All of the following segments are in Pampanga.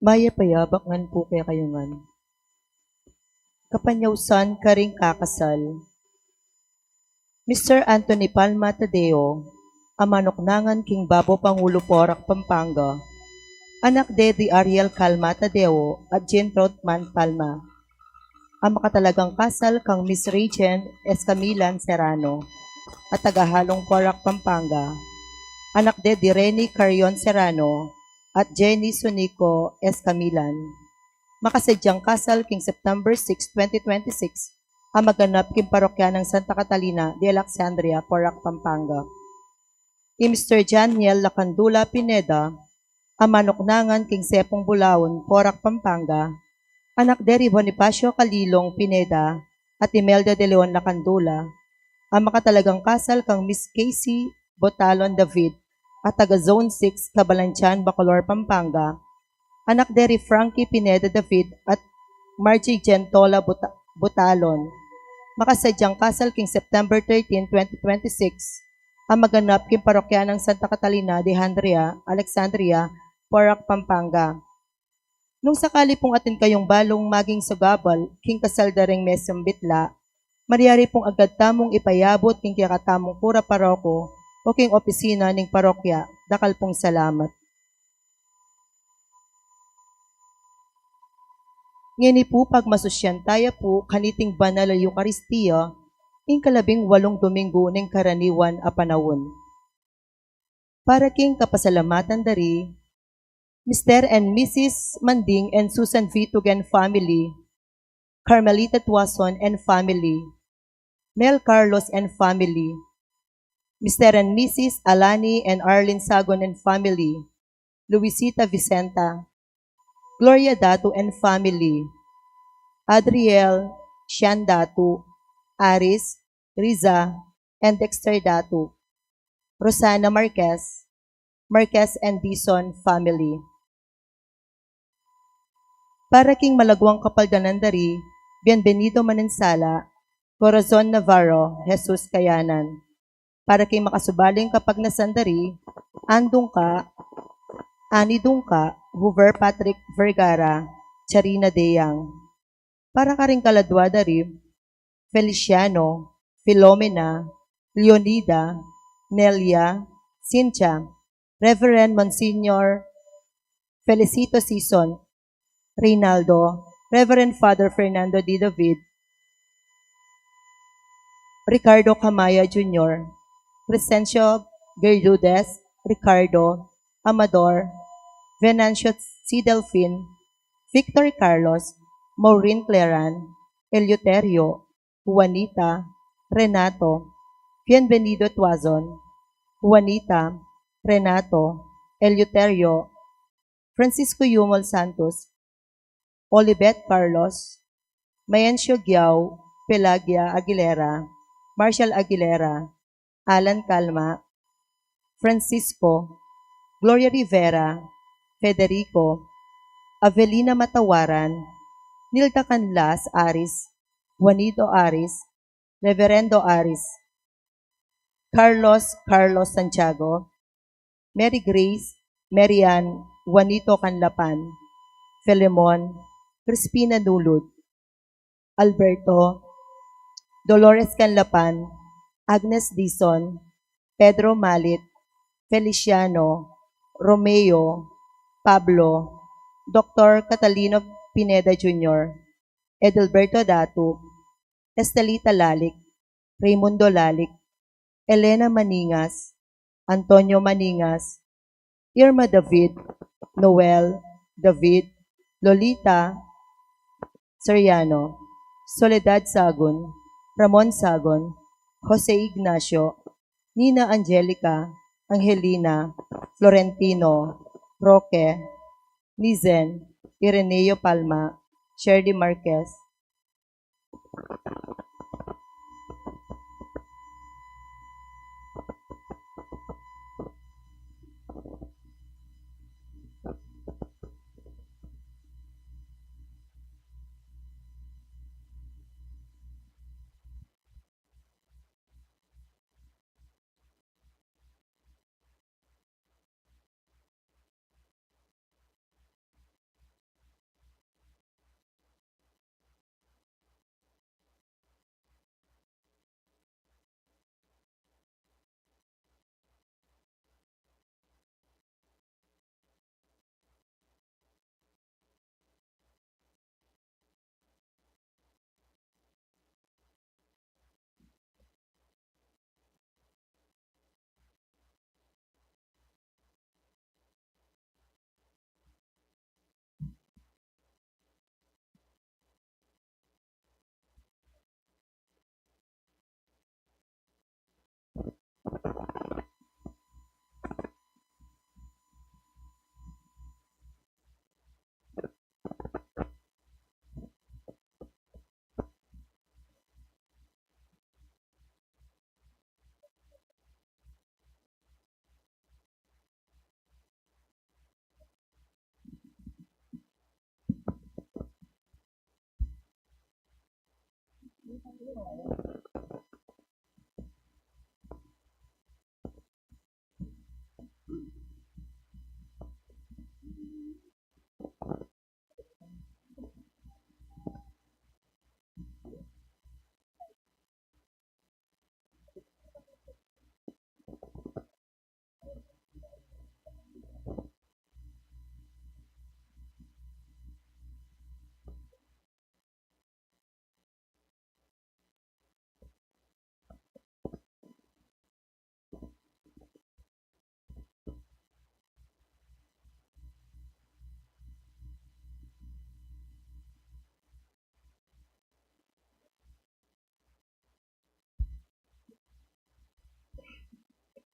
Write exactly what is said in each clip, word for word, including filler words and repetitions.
Mayap a yabak ngan pu kekayu ngan. Kapanyausan karing kakasal. Mister Anthony Palma Tadeo, a manuknangan king Babo Pangulo, Porac, Pampanga. Anak de di Ariel Calma Tadeo at Jane Troutman Palma. A makatalagang kasal kang Miss Regen Escamilan Serrano, a taga Halong, Porac, Pampanga. Anak de di Reni Carion Serrano at Jenny Sunico Escamilan. Makasadyang kasal king September six, twenty twenty-six, a maganap king parokya nang Santa Catalina de Alexandria, Porac, Pampanga. I Mister Janiel Lacandula Pineda, a manuknangan king Sepong, Bulaon, Porac, Pampanga, anak de ri Bonifacio Calilong Pineda at Imelda de Leon Lacandula, a makatalagang kasal kang Miss Casey Botalon David, a taga Zone six, Cabalantian, Bacolor, Pampanga, anak de ri Frankie Pineda David at Margie Gentola Buta-, Butalon. Makasadyang kasal king September thirteen, twenty twenty-six, a maganap king parokya nang Santa Catalina de Andrea, Alexandria, Porac, Pampanga. Nung sakali pung atin kayung balung maging sugabal king kasal da ring mesambit la, malyari pung agad tamung ipayabut king kekatamung kura paroko o king opisina ning parokya. Dakal pung salamat. Ngeni pu, pagmasusyan taya pu kaniting banal a Eukaristia, ing kalabing walung Dominggu ning karaniwan a panaun. Para king kapasalamatan da ri Mister and Missus Manding and Susan V. Tugen family, Carmelita Tuason and family, Mel Carlos and family, Mister and Missus Alani and Arlene Sagon and family, Luisita Vicenta, Gloria Datu and family, Adriel, Shan Datu, Aris, Riza, and Dexter Datu, Rosana Marquez, Marquez and Dizon family. Para king malaguang kapaldanan da ri Bienvenido Manansala, Corazon Navarro, Jesus Kayanan. Para king makasubaling kapagnasan da ri Andungka, Ani Dungka, Hoover Patrick Vergara, Charina Deyang. Para karing kaladua da ri Feliciano, Filomena, Leonida, Nelia, Cynthia, Reverend Monsignor Felicito Sison, Reynaldo, Reverend Father Fernando D. David, Ricardo Camaya Junior, Crescencio Gerludes, Ricardo, Amador, Venancio C. Delfin, Victor Carlos, Maureen Cleran, Eleuterio, Juanita, Renato, Bienvenido Tuazon, Juanita, Renato, Eleuterio, Francisco Yumol Santos, Olibet Carlos, Mayencio Giao, Pelagia Aguilera, Marshall Aguilera, Alan Calma, Francisco, Gloria Rivera, Federico, Avelina Matawaran, Nilda Canlas Aris, Juanito Aris, Reverendo Aris, Carlos Carlos Santiago, Mary Grace, Mary Ann, Juanito Canlapan, Filemon, Crispina Nulud, Alberto, Dolores Canlapan, Agnes Dizon, Pedro Malit, Feliciano, Romeo, Pablo, Doktor Catalino Pineda Junior, Edelberto Datu, Estelita Lalic, Raymundo Lalic, Elena Maningas, Antonio Maningas, Irma David, Noel David, Lolita Soriano, Soledad Sagon, Ramon Sagon, Jose Ignacio, Nina Angelica, Angelina, Florentino, Roque, Nizen, Ireneo Palma, Shirley Marquez,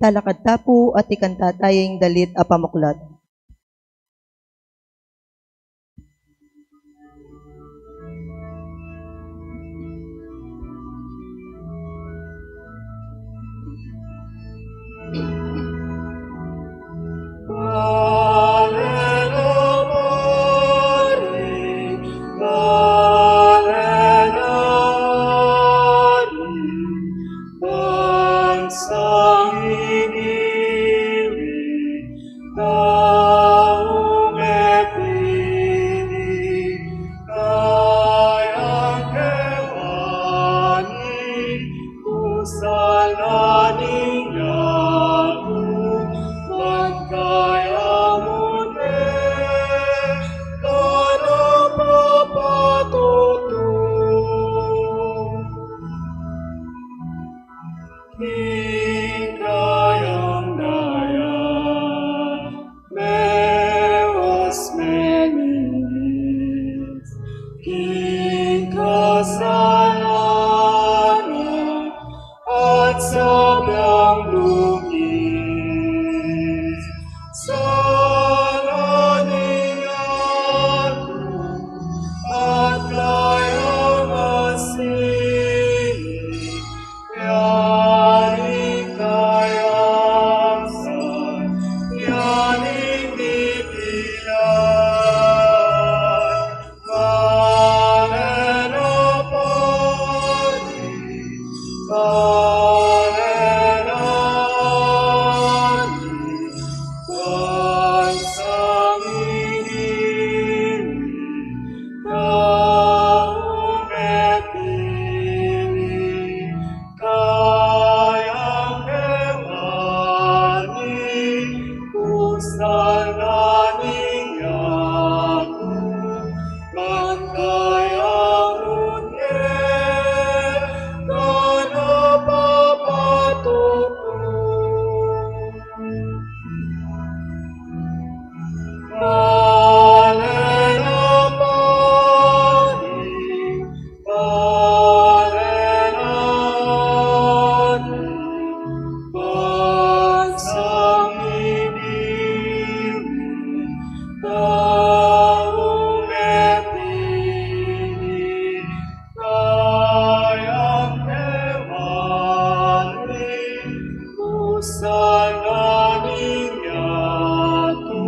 Talakad ta pu at ikanta taya ing dalit a pamuklat. King kayang daya, mewas menis, king kasalanan at sablang lungis, sana ning aku at kayang masihi, kayang kewani, pustan na ning yaku, ban kayang munye, kana papatutu. Pale na pali, pale na ni, pasang ini, tau mepili, kayang kewani, pustan na ning yatu,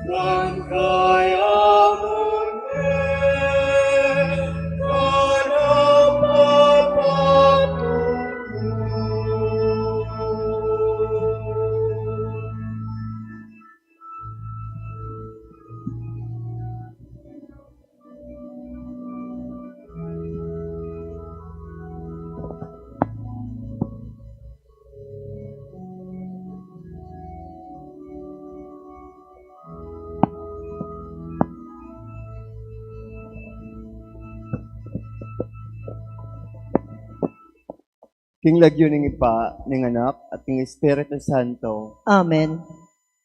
ban kayang munye, kana papatutu. King lagyu ning Ibpa, ning Anak, at ning Espiritu Santo. Amen.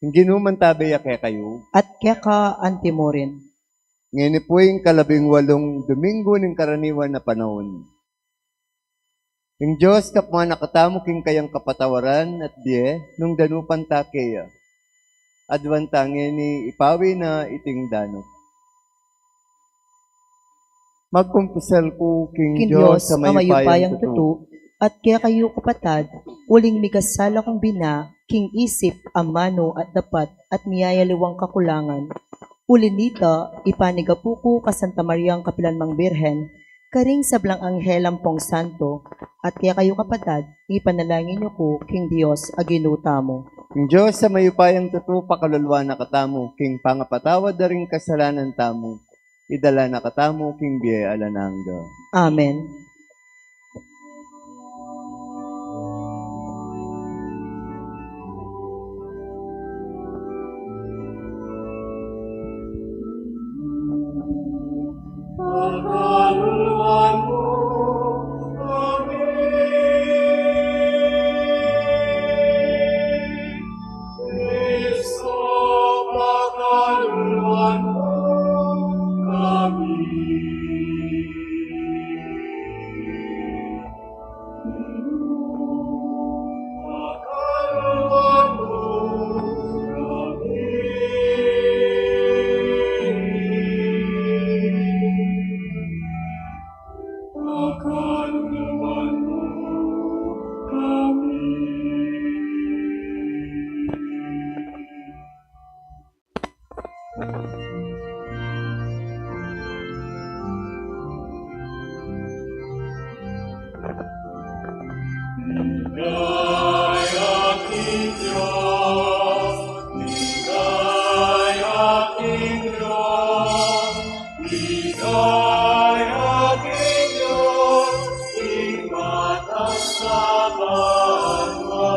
Ing Ginu mantabe ya kekayu. At keka antimurin. Ngeni pu ing kalabing walung Domingo ning karaniwan a panaun. Ing Dios kapmana katamu king kayang kapatawaran at bie nung danupan ta keya. Aduan ta ngeni ipawi na iting danup. Magkumpisal ku king Dios a mayupayang tutu, at kekayu kapatad, uling mikasala kung bina king isip, amanu at dapat, at miyayaliwang kakulangan. Uli nita, ipanigapu ku ka Santa Mariang kapilan mang Birhen, karing sablang anghel ampong santo, at kekayu kapatad, ipanalangin yu ku king Dios a Ginu tamu. Ing Dios a mayupayang tutu, pakaluluan na katamu king pangapatawad da ring kasalanan tamu, idala na katamu king bie alang angga. Amen. Pakaluluan mu kami, Kristo, pakaluluan mu kami. Ligaya king Dios, ligaya king Dios, ligaya king Dios, king matas a banua.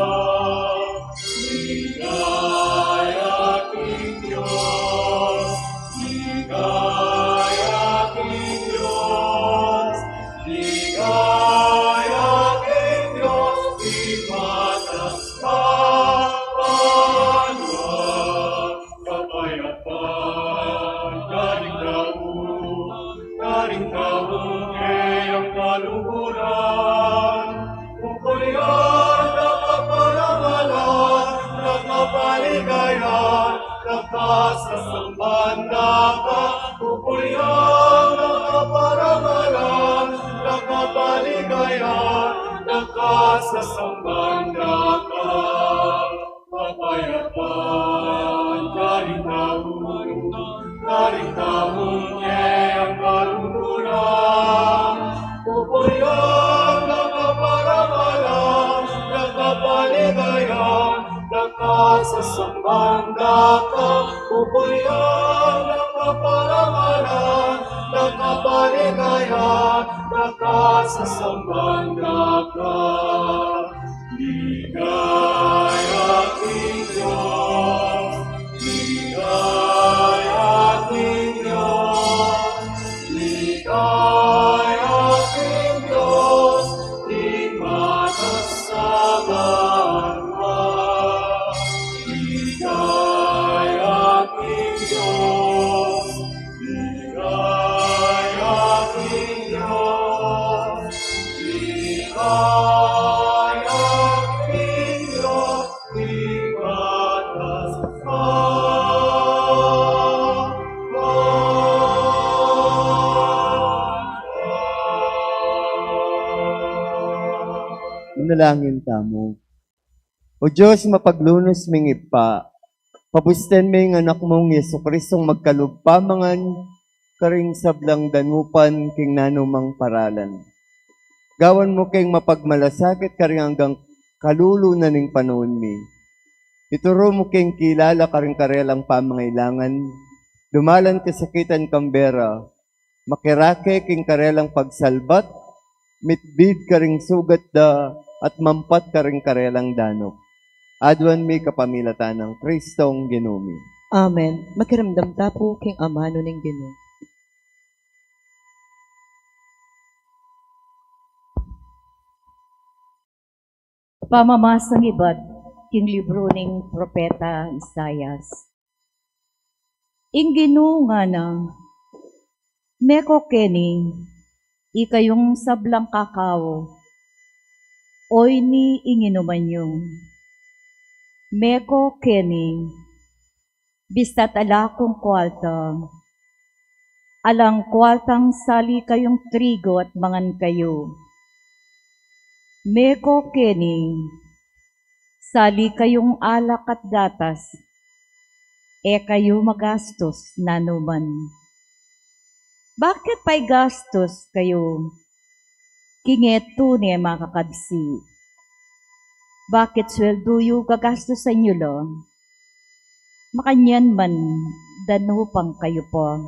Ligaya king Dios, ligaya king Dios, ligaya king Dios, king matas a banua. Kapayapan karing tau, karing taung keyang kalungkuran, pupurian da ka, parangalan da ka, paligayan da ka sa sambang daka, pupurian da ka, parangalan da ka, paligayan da ka sa sambang daka. Kapayapan karing tau, karing taung keyang kalungkuran, pupurian da ka, parangalan da ka, paligayan da ka sa sambang daka, pupurian da ka, parangalan da ka, paligayan da ka sa sambang daka. Ligaya king Dios, ligaya king Dios, ligaya king Dios, king matas a banua. Ligaya king Dios, ligaya king Dios, ligaya king Dios, king matas a banua. Manalangin tamu. O Dios, mapaglunus ming Ibpa, pabusten me ing Anak mung Jesucristong magkalub pamangan karing sablang danupan king nanumang paralan. Gawan mu keng mapagmalasakit karing anggang kalulu na ning panaun mi. Ituru mu keng kilala karing karelang pamangailangan, dumalan kasakitan kambe ra, makirake king karelang pagsalbat, mitbid karing sugat da, at mampat karing karelang danup. Aduan mi kapamilatan nang Kristong Ginu mi. Amen. Makiramdam ta pu king amanu ning Ginu. Pamamasang ibat king libru ning propeta Isaias. Ing Ginu ngana, meko keni, ikayung sablang kakau, oyni ing inuman yu. Meko keni, bista't ala kung kualta. Alang kualtang sali kayung trigo at mangan kayu. Meko keni, sali kayung alak at gatas, e kayu magastus nanu man. Bakit paigastus kayu king e tune makakabsi? Bakit sweldu yu gagastusan yu la? Makanyan man, danupang kayu pa.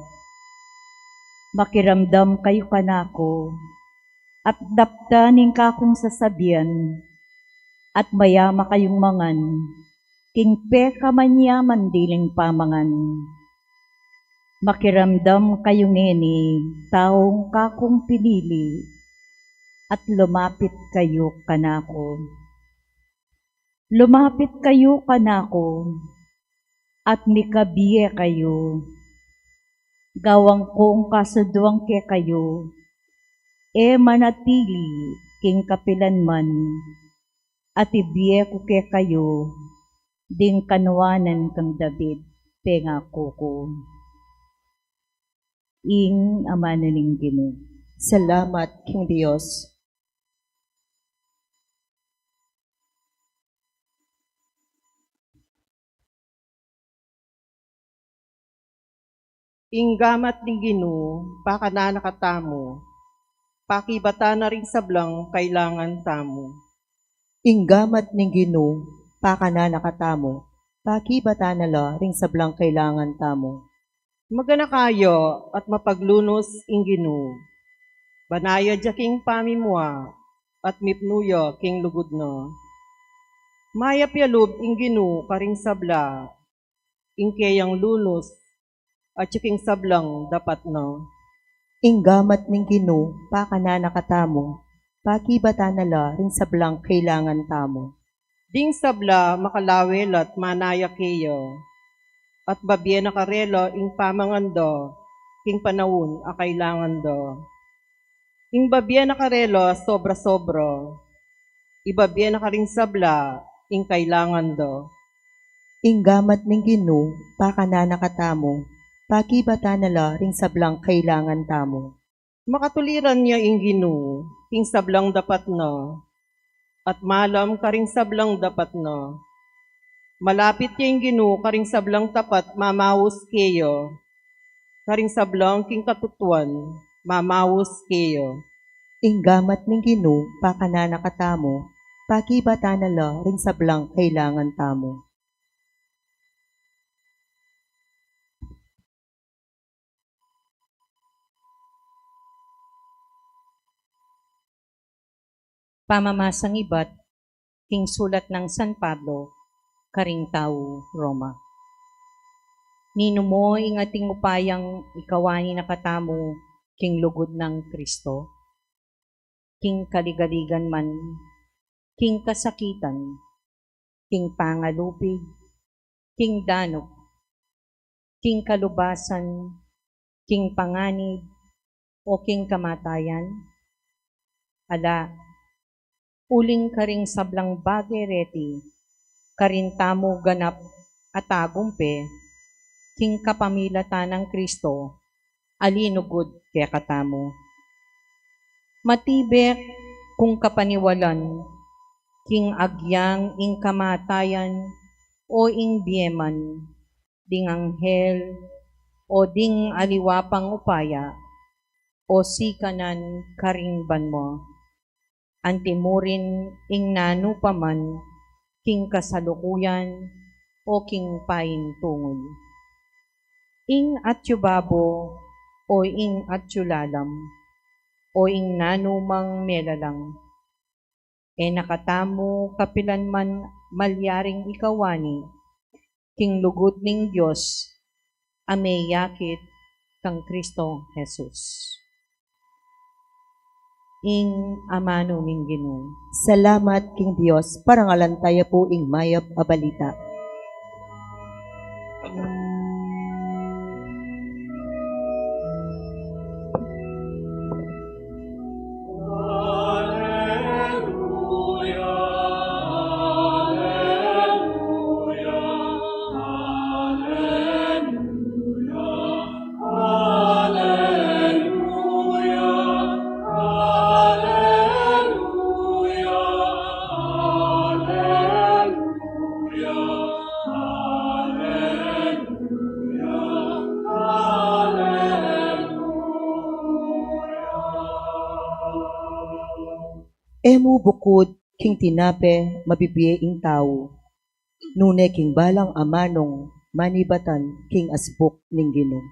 Makiramdam kayu kanaku, at daptan ing kakung sasabian, at mayama kayung mangan king pekamanyaman diling pamangan. Makiramdam kayu ngeni, taung kakung pinili, at lumapit kayu kanaku. Lumapit kayu kanaku, at mikabie kayu. Gawan kung kasunduan kekayu, e manatili king kapilanman, at ibie ku kekayu ding kanuanan kang David, pengaku ku. Ing amanu ning Ginu. Salamat king Dios. Ing gamat ning Ginu, pakanan na katamu, pakibatan na ring sablang kailangan tamu. Ing gamat ning Ginu, pakanan na katamu, pakibatan na la ring sablang kailangan tamu. Maganaka kayu at mapaglunus ing Ginu. Banaya ya king pamimua, at mipnu ya king lugud na. Mayap ya lub ing Ginu karing sabla, ing keyang lunus, at ya king sablang dapat na. Ing gamat ning Ginu, pakanan na katamu, pakibatan na la ring sablang kailangan tamu. Ding sabla makalawe la't manaya keya, at babie na karela ing pamangan da king panaun a kailangan da. Ing babie na karela sobra-sobra, ibabie na karing sabla ing kailangan da. Ing gamat ning Ginu, pakanan na katamu, pakibatan na la ring sablang kailangan tamu. Makatuliran ya ing Ginu king sablang dapat na, at malam karing sablang dapat na. Malapit ya ing Ginu karing sablang tapat mamaus keya, karing sablang king katutuan mamaus keya. Ing gamat ning Ginu, pakanan na katamu, pakibatan na la ring sablang kailangan tamu. Pamamasang ibat king sulat nang San Pablo karing tau Roma. Ninu mo ing ating upayang ikawani na katamu king lugud nang Kristo? King kaligaligan man, king kasakitan, king pangalupig, king danup, king kalubasan, king panganib, o king kamatayan? Ala, uling karing sablang bage reti, karin tamu ganap a tagumpe, king kapamilatan nang Kristo, a linugud kekatamu. Matibek kung kapaniwalan, king agyang ing kamatayan o ing bie man, ding anghel o ding aliwa pang upaya, o sikanan karing banua, antimurin ing nanu pa man, king kasalukuyan o king paintungul. Ing atyu babo o ing atyu lalam, o ing nanu mang melalang, e na katamu kapilan man malyaring ikawani king lugud ning Dios a meyakit kang Kristo Jesus. Ing amanu ning Ginu. Salamat king Dios. Parangalan taya pu ing mayap a balita. E mu bukud king tinape mabibie ing tau, nune king balang amanung manibatan king asbuk ning Ginu.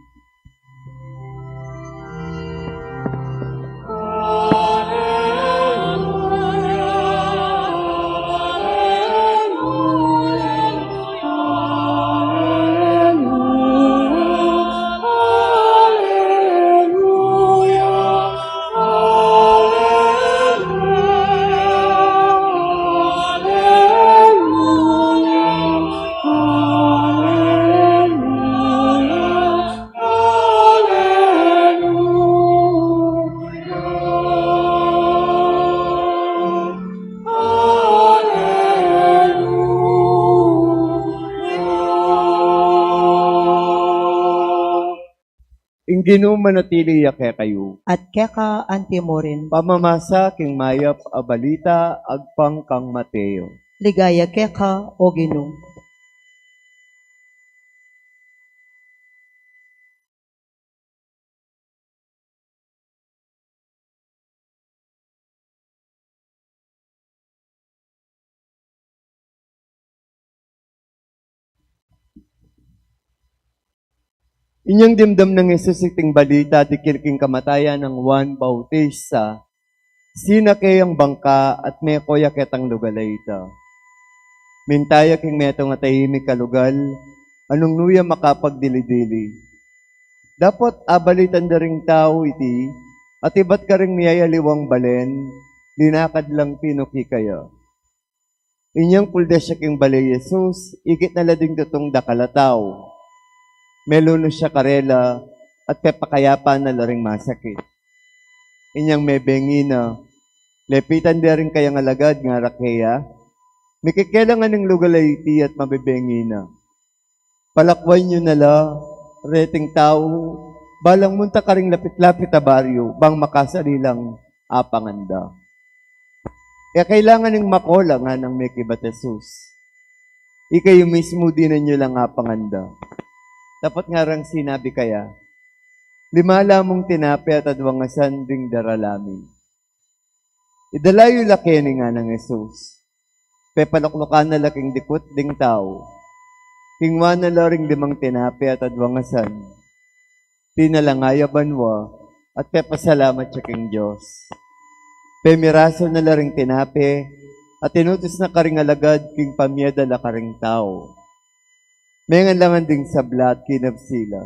Ing Ginu manatili ya kekayu. At keka antimurin. Pamamasa king mayap a balita agpang kang Mateo. Ligaya keka, O Ginu. Inyang dimdam nang Jesus iting balita dikil king kamatayan nang Juan Bautista, sinake yang bangka at meko ya ketang lugal a ita. Minta ya king metung a tahimik a lugal, nung nu ya makapagdili-dili. Dapot abalitan da ring tau iti, at ibat karing miyayaliwang balen, linakad lang pinuki kaya. Inyang kuldas ya king bale i Jesus, ikit na la ding tutung dakal a tau. Melunus ya karela, at pepakayapan na la ring masakit. Inyang mebengi na, lepitan de ring kayang alagad ngara keya, "Mikike la ngan ing lugal a iti at mabebengi na. Palakwan yu na la reting tau, balang munta karing lapit-lapit a baryu, bang makasali lang apangan da." "E kailangan ing mako la," nganang mekibat Jesus. "Ikayu mismu dinan yu lang apangan da." Dapot ngarang sinabi kaya, "Lima la mung tinape at adwang asan ding darala mi." "Idala yu la keni," nganang Jesus. Pepaluklukan na la king dikut ding tau. Kingwa na la ring limang tinape at adwang asan, tinalangaya banua, at pepasalamat ya king Dios. Pemirasu na la ring tinape, at inutus na karing alagad king pamiadala karing tau. Mengan la ngan ding sabla at kinabsi la.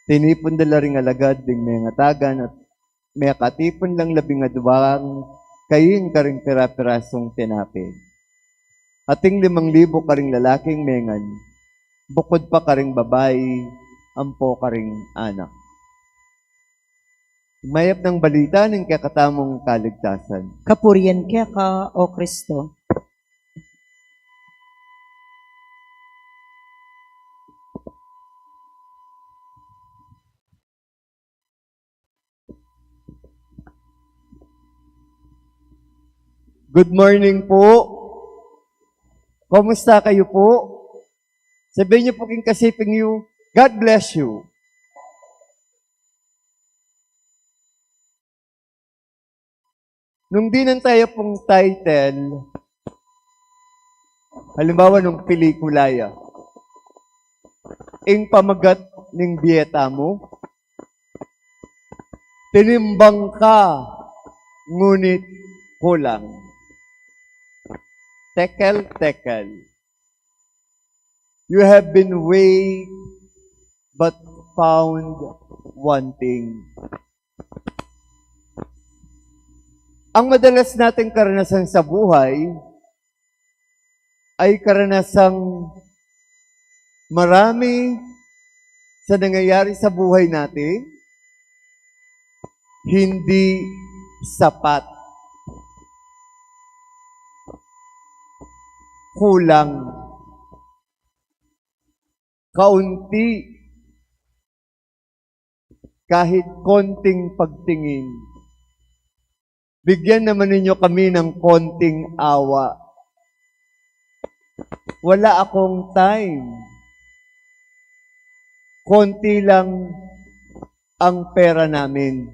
Tinipun da la ring alagad ding mengatagan at mekatipun lang labing adwang kaing karing pira-pirasung tinape. Ating limang libu karing lalaking mengan, bukud pa karing babai ampo karing anak. Mayap nang balita ning kekatamung kaligtasan. Kapurian keka, O Kristo. Good morning po. Kumusta kayu po? Sabihin niyo po king kasiping yu, "God bless you." Nung dinan taya pung title, halimbawa nung pelikula ya, Ing Pamagat ning Bie Tamu, tinimbang ka, ngunit kulang. Tekel-tekel. You have been weighed but found wanting. Ang madalas nating karanasan sa buhay ay karanasang marami sa nangyayari sa buhay natin hindi sapat. Kulang. Kaunti. Kahit konting pagtingin. Bigyan naman ninyo kami ng konting awa. Wala akong time. Konti lang ang pera namin.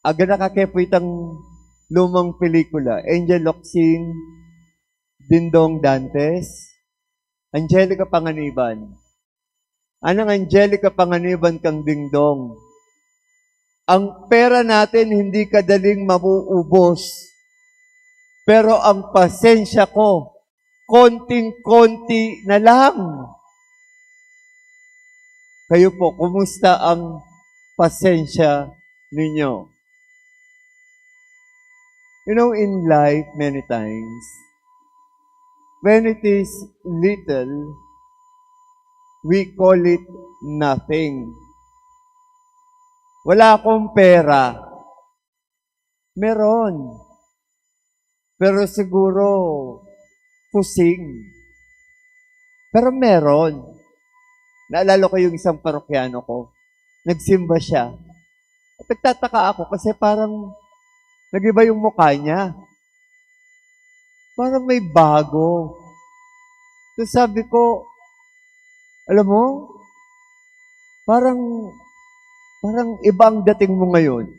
Aga na ka ke pu itang lumang pelikula, Angel Locsin, Dingdong Dantes, Angelica Panganiban. Anang Angelica Panganiban kang Dingdong? Ang pera natin hindi kadaling mabuubos, pero ang pasensya ko, konting-konti na lang. Kayo po, kumusta ang pasensya ninyo? You know, in life, many times, when it is little, we call it nothing. Wala akong pera. Meron. Pero siguro, kusing. Pero meron. Naalala ko yung isang parokyano ko. Nagsimba siya. At nagtataka ako kasi parang nag-iba yung mukha niya. Parang may bago. So sabi ko, "Alam mo, parang, parang iba ang dating mo ngayon."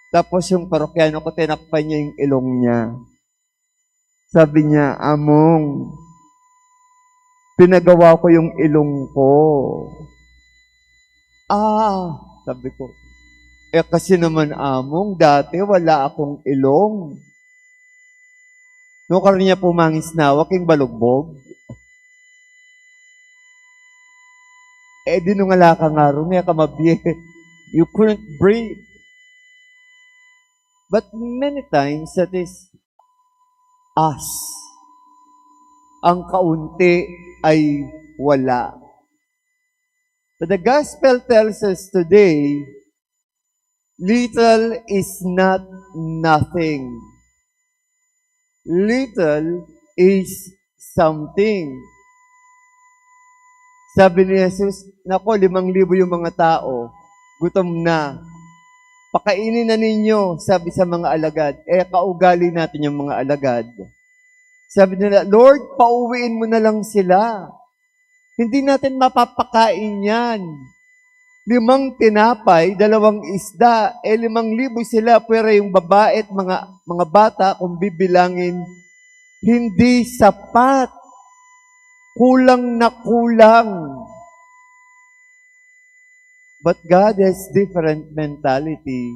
Tapos yung parokyano ko, tinakpan niya yung ilong niya. Sabi niya, "Among, pinagawa ko yung ilong ko." "Ah," sabi ko. "Eh, kasi naman, Among, dati wala akong ilong." Nukarin ya pu mangisnawa king balugbog. Eh, di nung ala ka ngarun, e ka mabie. You couldn't breathe. But many times, that is us. Ang kaunti ay wala. But the gospel tells us today, little is not nothing. Little is something. Sabi ni Jesus, "Nako, limang libo yung mga tao, gutom na. Pakainin na ninyo," sabi sa mga alagad. Eh, kaugali natin yung mga alagad. Sabi nila, "Lord, pauwiin mo na lang sila. Hindi natin mapapakain yan. Limang tinapay, dalawang isda, eh, limang libo sila, pwera yung babae at mga, mga bata, kung bibilangin, hindi sapat. Kulang na kulang." But God has different mentality.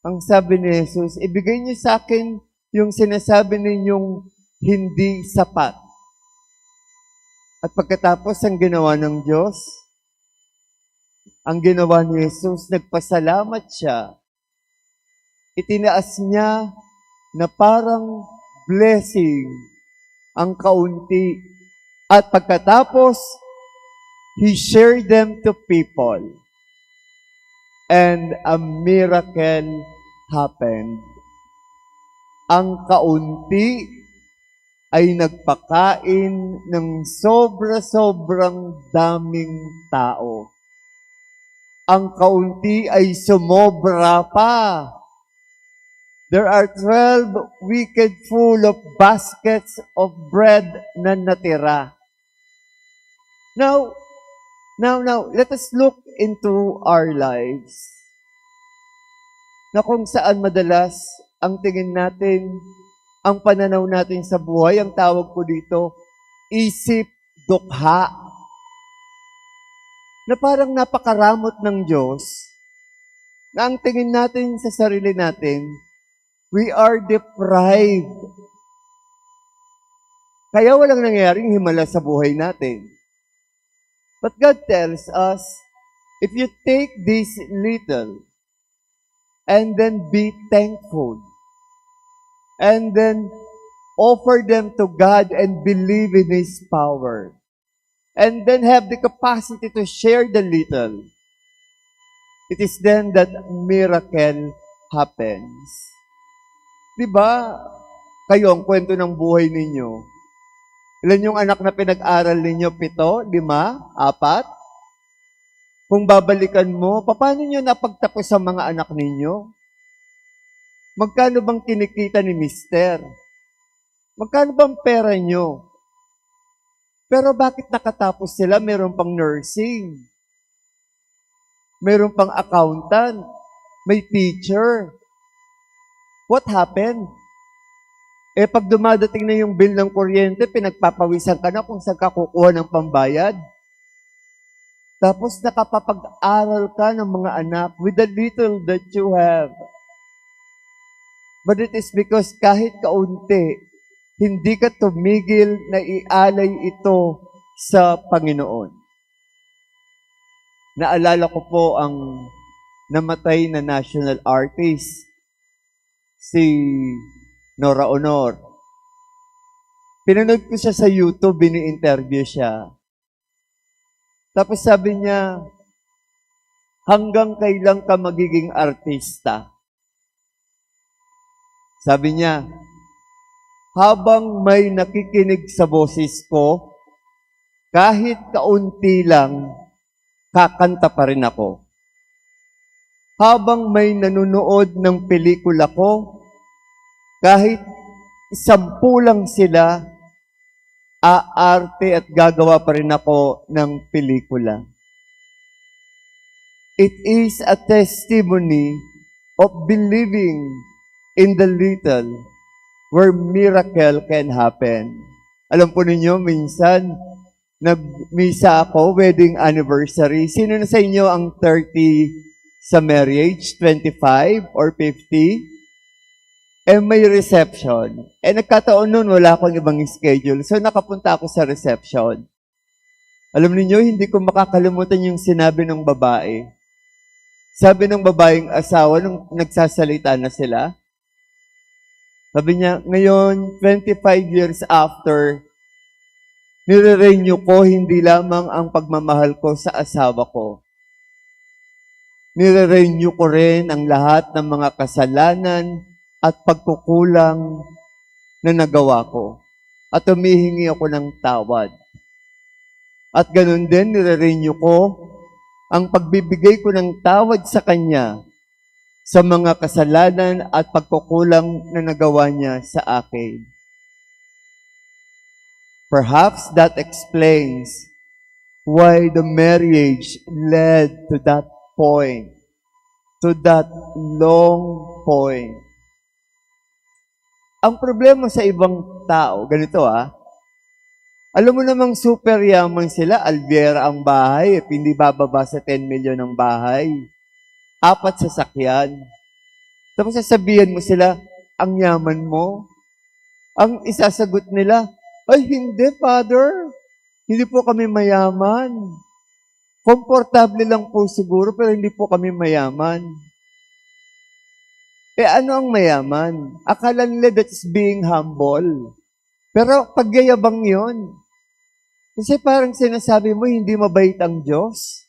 Ang sabi ni Jesus, "Ibigay niyo sa akin yung sinasabi ninyong hindi sapat." At pagkatapos, ang ginawa ng Diyos, ang ginawa ni Jesus, nagpasalamat siya. Itinaas niya na parang blessing ang kaunti. At pagkatapos, he shared them to people. And a miracle happened. Ang kaunti ay nagpakain ng sobra-sobrang daming tao. Ang kaunti ay sumobra pa. There are twelve wicked full of baskets of bread na natira. Now, now, now, let us look into our lives. Na kung saan madalas ang tingin natin, ang pananaw natin sa buhay, ang tawag ko dito, isip dukha. Na parang napakaramot ng Diyos, na ang tingin natin sa sarili natin, we are deprived. Kaya walang nangyaring himala sa buhay natin. But God tells us, if you take this little and then be thankful and then offer them to God and believe in His power, and then have the capacity to share the little, it is then that miracle happens. Di ba? Kayo, ang kwento ng buhay ninyo. Ilan yung anak na pinag-aral ninyo? Pito? Lima? Apat? Kung babalikan mo, paano nyo napagtapos ang mga anak ninyo? Magkano bang kinikita ni mister? Magkano bang pera nyo? Pero bakit nakatapos sila, meron pang nursing? Mayroon pang accountant, may teacher. What happened? Eh, pag dumadating na yung bill ng kuryente, pinagpapawisan ka na kung saan ka kukuha ng pambayad. Tapos nakapapag-aral ka ng mga anak with the little that you have. But it is because kahit kaunti, hindi ka tumigil na ialay ito sa Panginoon. Naalala ko po ang namatay na national artist, si Nora Honor. Pinanood ko siya sa YouTube, ini-interview siya. Tapos sabi niya, "Hanggang kailan ka magiging artista?" Sabi niya, "Habang may nakikinig sa boses ko, kahit kaunti lang, kakanta pa rin ako. Habang may nanonood ng pelikula ko, kahit sampu lang sila, aarte at gagawa pa rin ako ng pelikula." It is a testimony of believing in the little where miracle can happen. Alam po ninyo, minsan, nagmisa ako, wedding anniversary. Sino na sa inyo ang thirty sa marriage? Twenty-five or fifty? Eh, may reception. Eh, nagkataon nun, wala akong ibang schedule. So, nakapunta ako sa reception. Alam ninyo, hindi ko makakalimutan yung sinabi ng babae. Sabi ng babaeng asawa nung nagsasalita na sila, sabi niya, "Ngayon, twenty-five years after, nire-renew ko hindi lamang ang pagmamahal ko sa asawa ko. Nire-renew ko rin ang lahat ng mga kasalanan at pagkukulang na nagawa ko. At humihingi ako ng tawad. At ganun din, nire-renew ko ang pagbibigay ko ng tawad sa kanya sa mga kasalanan at pagkukulang na nagawa niya sa akin." Perhaps that explains why the marriage led to that point, to that long point. Ang problema sa ibang tao, ganito, ah, alam mo namang super yaman sila, Alviera ang bahay, eh, hindi bababa sa ten million ang bahay. Apat sasakyan. Tapos sasabihan mo sila, "Ang yaman mo." Ang isasagot nila, "Ay, hindi, Father. Hindi po kami mayaman. Komportable lang po siguro, pero hindi po kami mayaman." Eh, ano ang mayaman? Akala nila that's being humble. Pero pagyayabang yon. Kasi parang sinasabi mo, hindi mabait ang Diyos.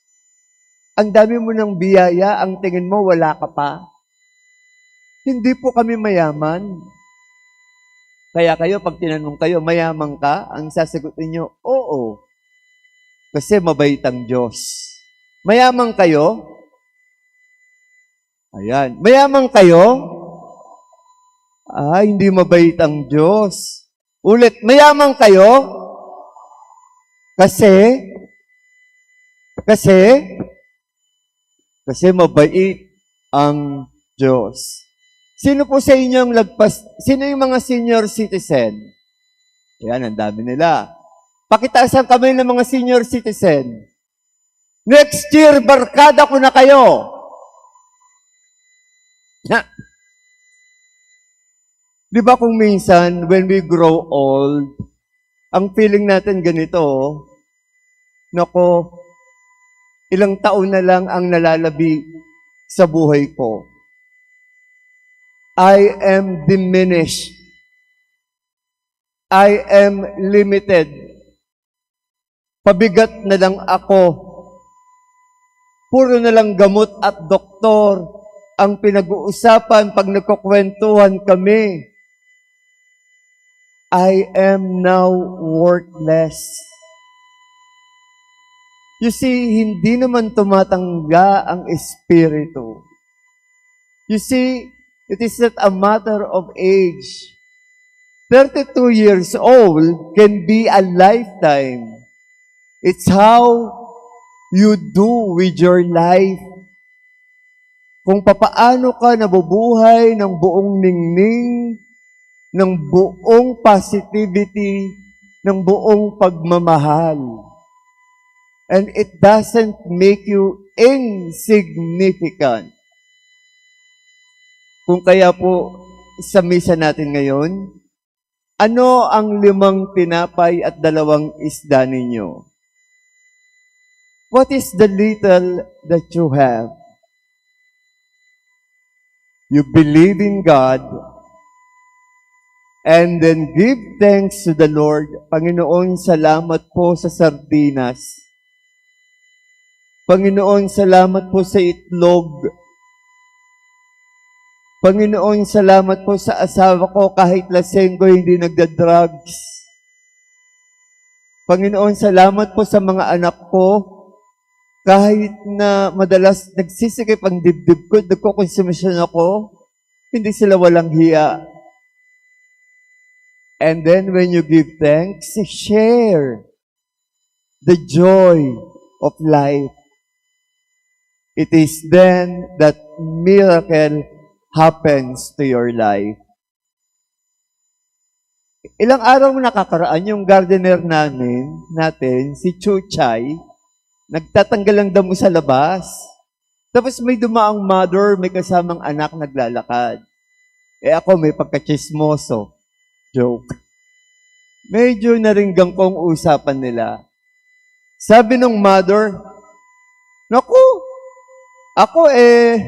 Ang dami mo ng biyaya, ang tingin mo, wala ka pa. "Hindi po kami mayaman." Kaya kayo, pag tinanong kayo, "Mayaman ka?" Ang sasagot ninyo, "Oo. Kasi mabait ang Diyos." Mayaman kayo? Ayan. Mayaman kayo? Ah, hindi mabait ang Diyos. Ulit, mayaman kayo? Kasi, kasi, kasi mabait ang Diyos. Sino po sa inyo ang lagpas, sino yung mga senior citizen? Ayan, ang dami nila. Pakitaas ang kamay ng mga senior citizen. Next year, barkada ko na kayo. Na, di ba kung minsan, when we grow old, ang feeling natin ganito, "Nako, ilang taon na lang ang nalalabi sa buhay ko. I am diminished. I am limited. Pabigat na lang ako. Puro na lang gamot at doktor ang pinag-uusapan pag nagkukwentuhan kami. I am now worthless." You see, hindi naman tumatangga ang espiritu. You see, it is not a matter of age. Thirty-two years old can be a lifetime. It's how you do with your life kung papaano ka nabubuhay ng buong ningning, ng buong positivity, ng buong pagmamahal. And it doesn't make you insignificant. Kung kaya po, sa misa natin ngayon, ano ang limang tinapay at dalawang isda ninyo? What is the little that you have? You believe in God and then give thanks to the Lord. Panginoon, salamat po sa sardinas. Panginoon, salamat po sa itlog. Panginoon, salamat po sa asawa ko, kahit lasenggo, hindi nagda-drugs. Panginoon, salamat po sa mga anak ko, kahit na madalas nagsisikip ang dibdib ko, nagkukonsumisyon ako, hindi sila walang hiya. And then when you give thanks, share the joy of life. It is then that miracle happens to your life. Ilang araw nakakaraan, yung gardener namin, natin, si Chuchay, nagtatanggal ng damo sa labas. Tapos may dumaang mother, may kasamang anak naglalakad. Eh, ako, may pagkatsismoso. Joke. Medyo naringgan ko ang usapan nila. Sabi nung mother, "Naku, ako, eh,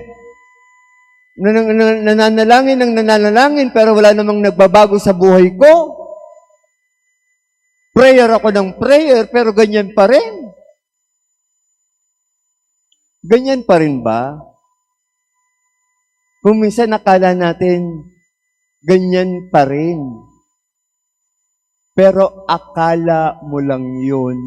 nan-, nan-, nananalangin ng nananalangin, pero wala namang nagbabago sa buhay ko. Prayer ako ng prayer, pero ganyan pa rin." Ganyan pa rin ba? Kung minsan akala natin, ganyan pa rin. Pero akala mo lang yun.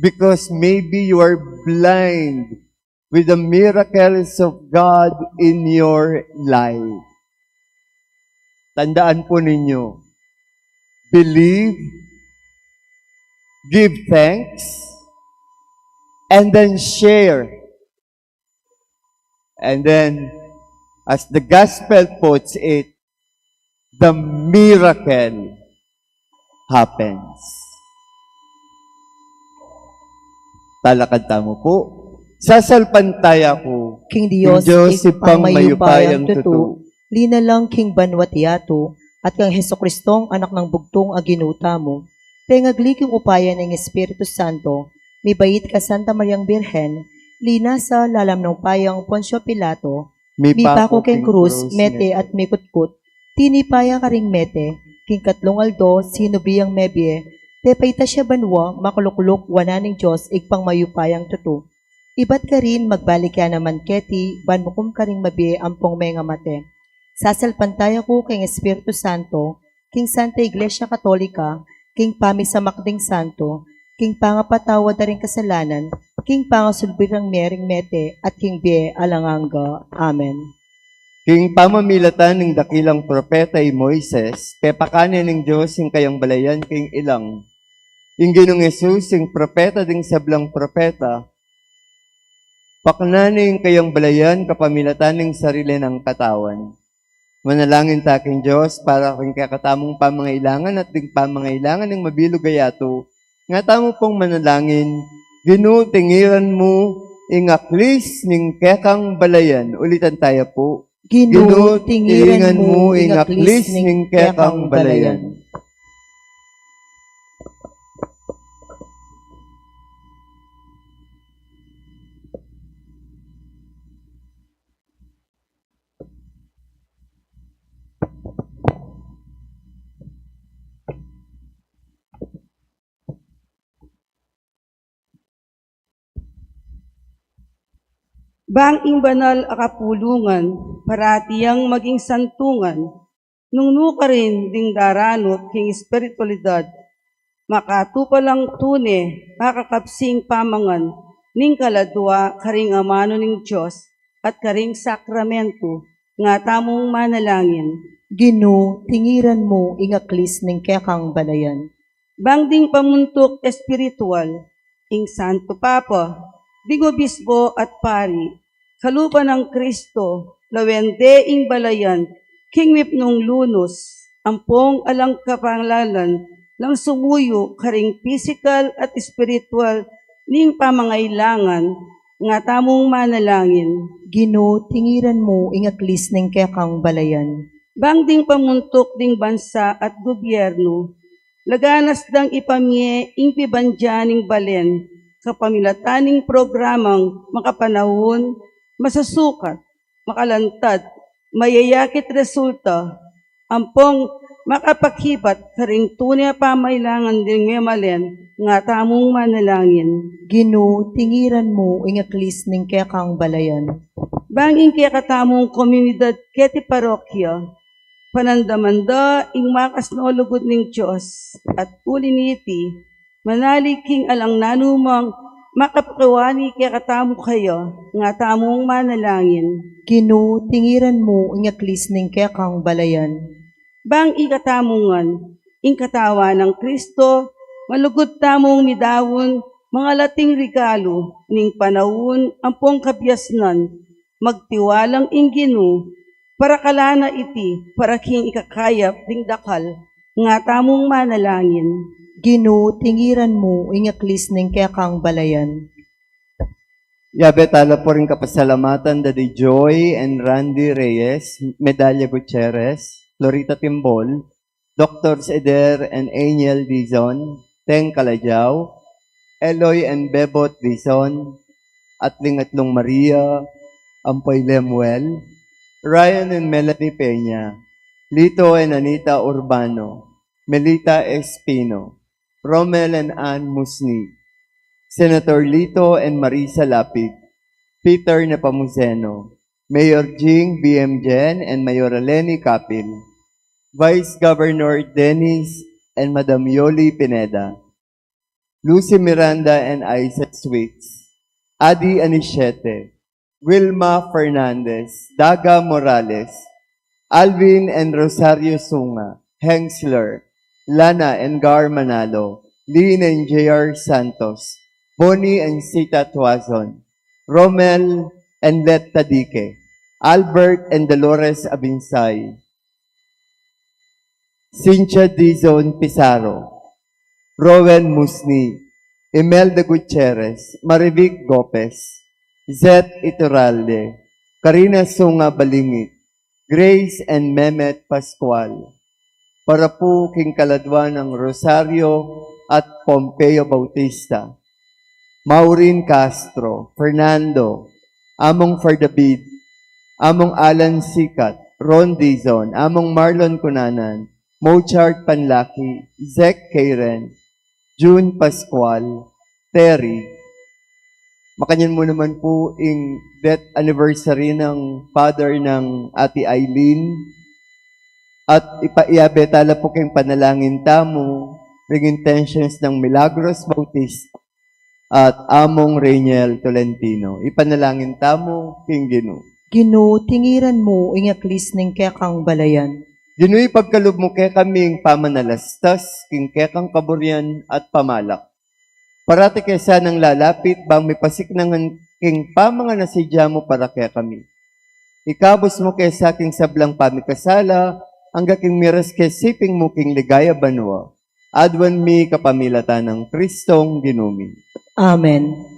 Because maybe you are blind with the miracles of God in your life. Tandaan po ninyo, believe, give thanks, and then share. And then, as the gospel puts it, the miracle happens. Talakad tamu po. Sasalpantaya ku King Dios, King Dios, Ibpang Ibpang mayupayang mayupayang tutu, tutu, linalang king banwa't yatu, at kang Jesucristong Anak nang bugtung a Ginu tamu, pengagli king upaya ning Espiritu Santo, mibait kang Santa Mariang Birhen, linasa lalam nang upayang Poncio Pilato, mipaku king krus, mete at mikutkut, tinipa ya karing mete, king katlung aldo, sinubli yang mebie, pepaitas ya banua, makulukluk wanan ning Dios, Ibpang mayupayang tutu. Ibat karin, magbalik ya naman keti, ban mukum karing mabie ampong mengamate. Sasalpantaya ku king Espiritu Santo, king Santa Iglesia Katolika, king pamisamak ding santo, king pangapatawad da ring kasalanan, king pangasulbur dang mie ring mete, at king bie alang angga. Amen. King pamamilatan ning dakilang propeta i Moises, pepakane ning Dios ing kayang balayan king ilang. Ing Ginung Jesus, ing propeta ding sablang propeta, paknane ing kayang balayan kapamilatan ning sarili nang katawan. Manalangin ta king Dios para king kekatamung pamangailangan at ding pamangailangan ning mabilug a yatu. Nga tamu pong manalangin, Ginu, tingiran mu ing aklis ning kekang balayan. Ulitan taya pu. Ginu, tingiran mu ing aklis ning kekang balayan. Bang ing banal a kapulungan, parati yang maging santungan, nung nu karin ding daranup king espiritualidad, makatupa lang tune, makakapsing pamangan, ning kaladua karing amanu ning Dios, at karing sakramentu, nga tamung manalangin. Ginu, tingiran mu ing aklis ning kekang balayan. Bang ding pamuntuk espiritual, ing Santo Papa, ding obispo at pari, kalupa nang Kristo, lawen de ing balayan, king mipnung lunus, ampong alang kapanglalan, nang sumuyu karing pisikal at espiritual ning pamangailangan, nga tamung manalangin. Ginu, tingiran mu ing aklis ning kekang balayan. Bang ding pamuntuk ding bansa at gobyernu, laganas dang ipamie ing pibandian ning balen, kapamilatan ning programang makapanahun, masasukat, makalantad, mayayakit resulta, ampong makapakibat karing tune a pamailangan ding memalen, nga tamung manalangin. Ginu, tingiran mu ing aklis ning kekang balayan. Bang ing kekatamung komunidad keti parokya, panandaman da ing makas na lugud ning Dios, at uli niti, manalig king alang nanumang makapakiwani kekatamu kaya, nga tamung manalangin. Ginu, tingiran mu ing aklis ning kekang balayan. Bang ikatamu ngan, ing katawan nang Kristo, malugud tamung midaun, mangalating regalu, ning panaun, ampong kabiasnan, magtiwalang ing Ginu, parakala na iti, para king ikakayap ding dakal, nga tamung manalangin. Ginu, tingiran mu, ing aklis ning kekang balayan. Yabe tala pu ring kapasalamatan da di Joy and Randy Reyes, Medalla Gutierrez, Florita Timbol, Doctor Eder and Angel Dizon, Teng Calajao, Eloy and Bebot Dizon, Atling Atlung Maria, Ampoy Lemuel, Ryan and Melanie Peña, Lito and Anita Urbano, Melita Espino, Romel and Ann Musni, Senator Lito and Marisa Lapid, Peter Nepomuceno, Mayor Jing B M Jen and Mayor Leni Capil, Vice Governor Dennis and Madam Yoli Pineda, Lucy Miranda and Isaac Sweets, Adi Anisiete, Wilma Fernandez, Daga Morales, Alvin and Rosario Sunga, Hengsler, Lana and Gar Manalo, Lynn and J R Santos, Bonnie and Sita Tuazon, Romel and Let Tadique, Albert and Dolores Abinsay, Cynthia Dizon Pizarro, Rowen Musni, Imelda Gutierrez, Marivic Gopez, Zet Iturralde, Karina Sunga Balingit, Grace and Mehmet Pascual, para pu king kaladwa nang Rosario at Pompeo Bautista, Maureen Castro, Fernando, Among Fardavid, Among Alan Sikat, Ron Dizon, Among Marlon Cunanan, Mozart Panlaki, Zek Karen, June Pascual, Terry. Makanyan mu naman pu ing death anniversary ng father ng Ate Eileen. At ipa-, iabe tala pu king panalangin tamu, ring intentions ng Milagros Bautista at Among Rainiel Tolentino. Ipanalangin tamu king Ginu. Ginu, tingiran mu ing aklis ning kekang balayan. Ginu, ipagkalub mu kekami ing pamanalastas king kekang kaburian at pamalak, parati ke sanang lalapit bang mipasiknangan king pamanganasidya mu para kekami. Ikabus mu ke sa king sablang pamikasala, angga king miras ke siping mu king ligaya banua. Aduan mi kapamilatan nang Kristong Ginu mi. Amen.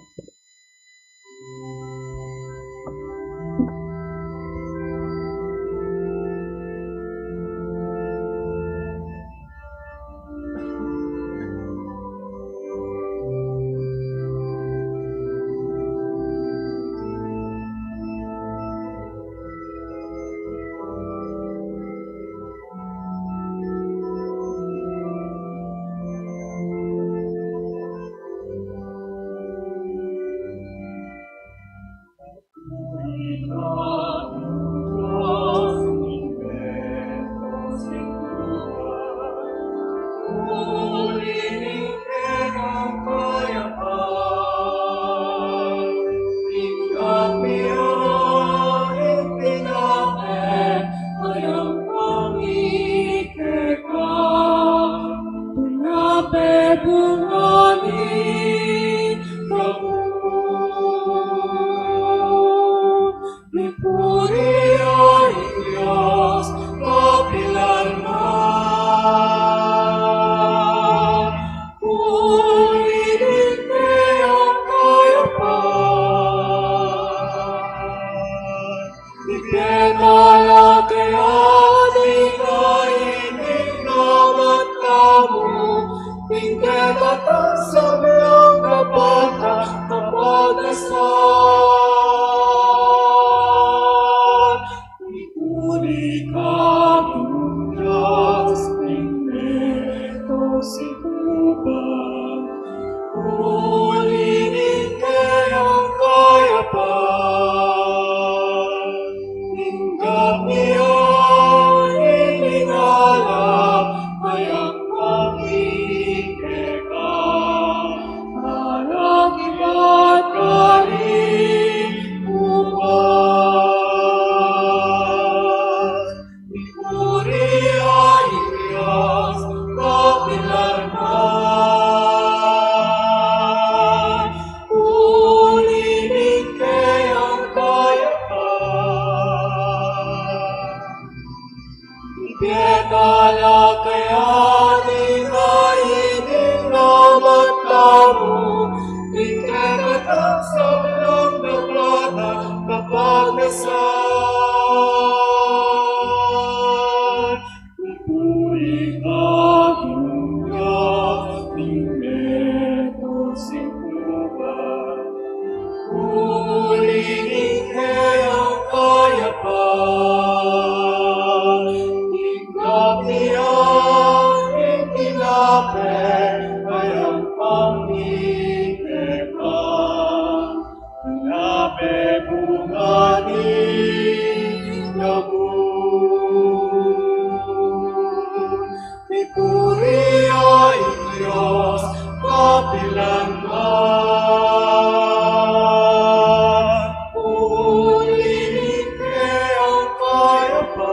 Uli ning keyang kayapan,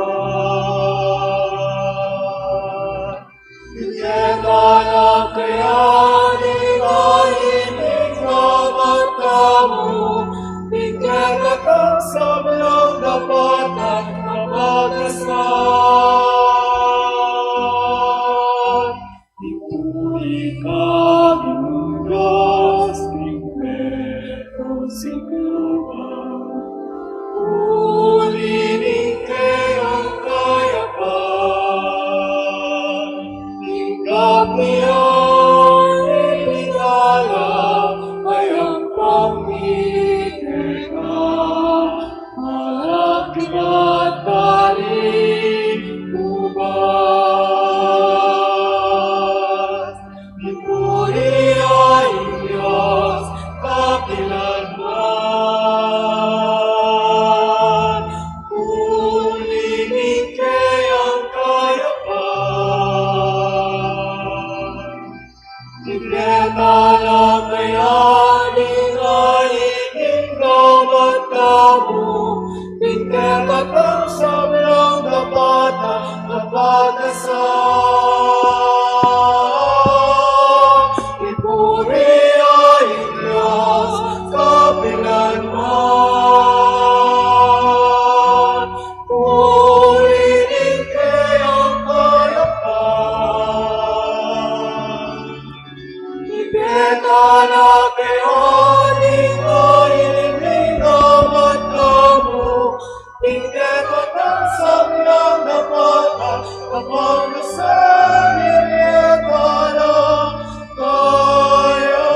ing kekang anak, kaya ning ain ning gamat tamu, ing kekatang sablang dapat at kapagasan. Ipuri ka, Ginu, Dios ning meto sikluban. Uli ning keyang kayapan, ing kapilan ning ala, kayang pamikir ka, malakip at taling ubas. Ipuri ya ing Dios kapilanman. Uli ning keyang kayapan, ing kekang anak, kaya ning ain ning gamat tamu, ing kekatang sablang dapat at kapagasan. Ipuri ya ing Dios kapilanman. Uli ning keyang kayapan, ing kekang anak, kaya ning ain ning gamat tamu, ing kekatang sablang dapat at kapagasan. Ing kekang anak, kaya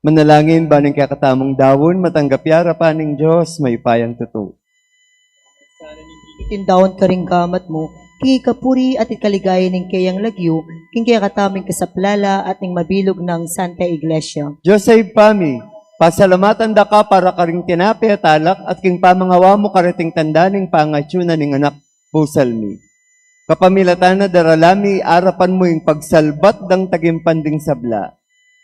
Manalangin ban ing kekatamung daun matanggap ya arapan ning Dios mayupayang tutu. Iting daun karing gamat mu, king ikapuri at ikaligaya ning keyang lagyu, king kekatamung kasaplalan at ning mabilug nang Santa Iglesia. Dios a Ibpa mi, pasalamatan da ka para karing tinape at alak at king pamangawa mu kareting tanda ning pangatsu na ning anak pusal mi. Kapamilatan na darala mi arapan mu ing pagsalbat dang tagimpanding sabla.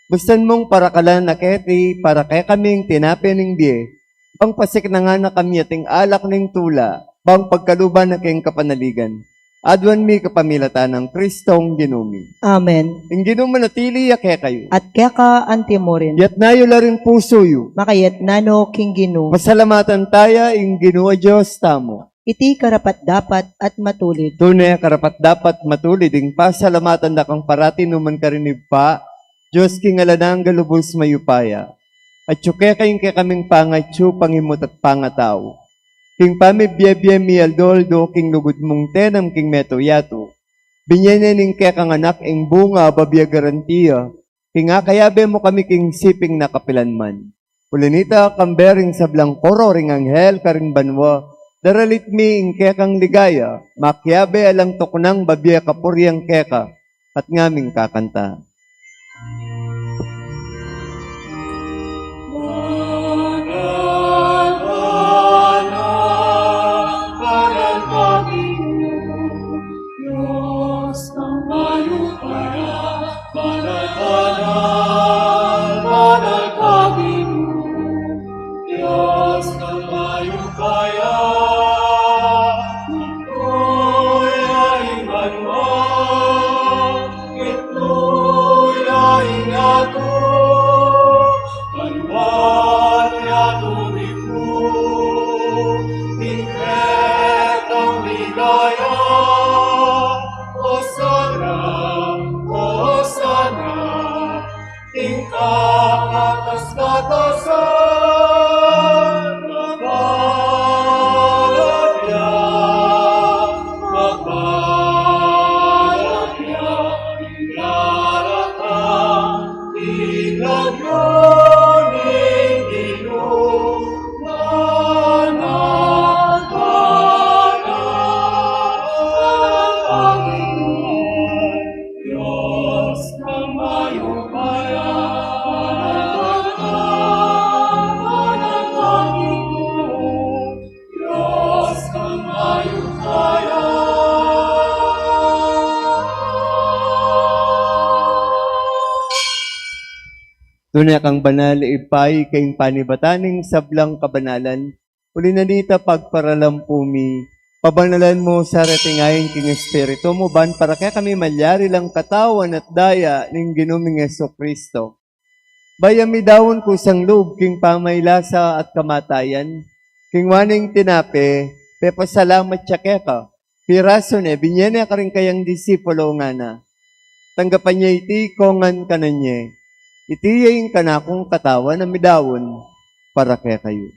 Bustan mung parakalan na keti para kekami ing tinape ning bie, bang pasiknangan na kami ating alak ning tula, bang pagkaluban na king kapanaligan. Aduan mi kapamilatan nang Kristong Ginu mi. Amen. Ing Ginu manatili ya kekayu. At keka antimurin. Yatna yu la ring pusu yu. Makayatna no king Ginu. Pasalamatan taya ing Ginu a Dios tamu. Iti karapat-dapat at matulid. Tune karapat-dapat matulid ing pasalamatan da kang parati nukarin man karin Ibpa, Dios king alang angga lubus mayupaya. Atyu keka ing kekaming pangatsu, pangimut at pangatau. King pamibie-bie mi aldo-aldo king lugud mung tenam king meto yatu. Binie ne ning kekang anak ing bunga a babie garantia, king akayabe mu kami king siping na kapilanman. Uli nita, kambe ring sablang koro ring anghel karing banua, daralit mi ing kekang ligaya, makiabe alang tuknang babie kapurian keka, at ngaming kakanta. Dios, ang mayupaya, banal, banal, banal ka, Ginu. Dios, ang mayupaya, ituloy ang iman mo, ituloy Tune kang banal, Ibpa, ika ing panibatan ning sablang kabanalan. Uli na nita, pagparalampu mi, pabanalan mu sa reting ain king Espiritu mu, ban para kekami malyari lang katawan at daya ning Ginu ming Jesucristo. Bayu mi daun kusang lub king pamailasa at kamatayan, king waning tinape, pepasalamat ya keka, pirasu ne, binye ne karing kayang disipulo, ngana: Tanggapan ye iti, ikong ngan, kanan ye. Iti ye ing kanakung katawan a midaun para kekayu.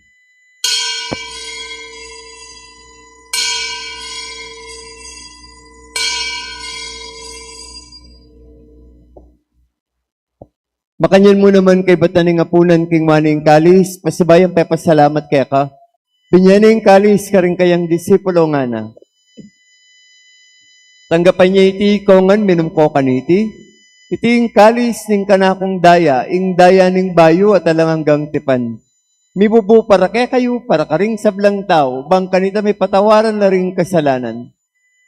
Makanyan mu naman, kaibatan ning apunan, king waning kalis, pasibayu yang pepasalamat keka, binye ne ing kalis karing kayang disipulo, ngana: Tanggapan ye iti, ikong ngan, minum ko kaniti. Iti ing kalis ning kanakung daya, ing daya ning bayu at alang anggang tipan, mibubu para kekayu, para karing sablang tau, bang kanita mipatawaran la ring kasalanan.